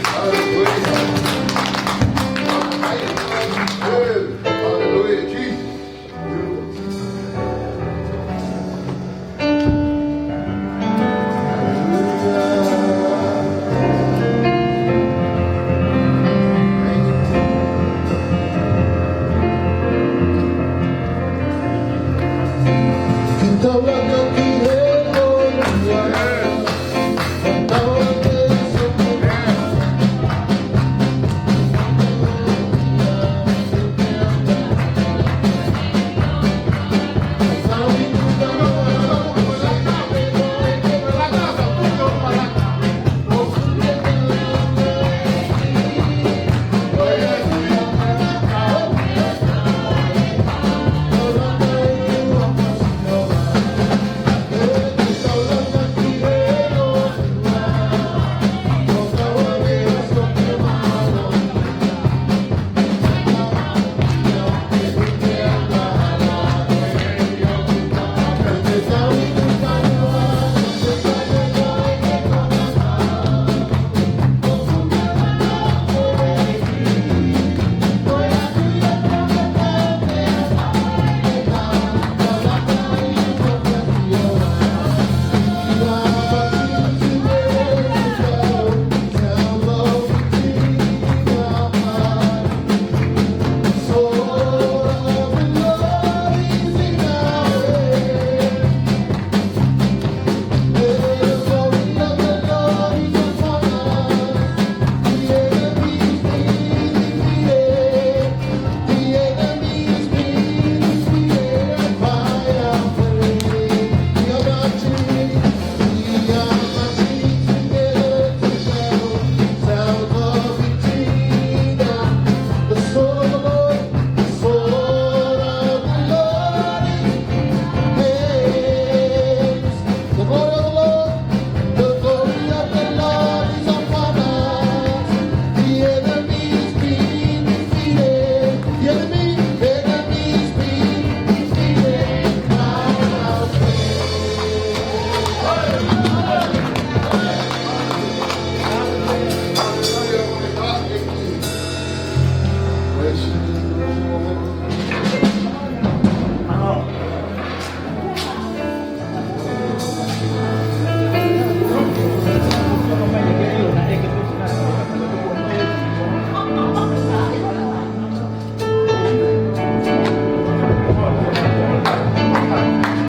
Hallelujah.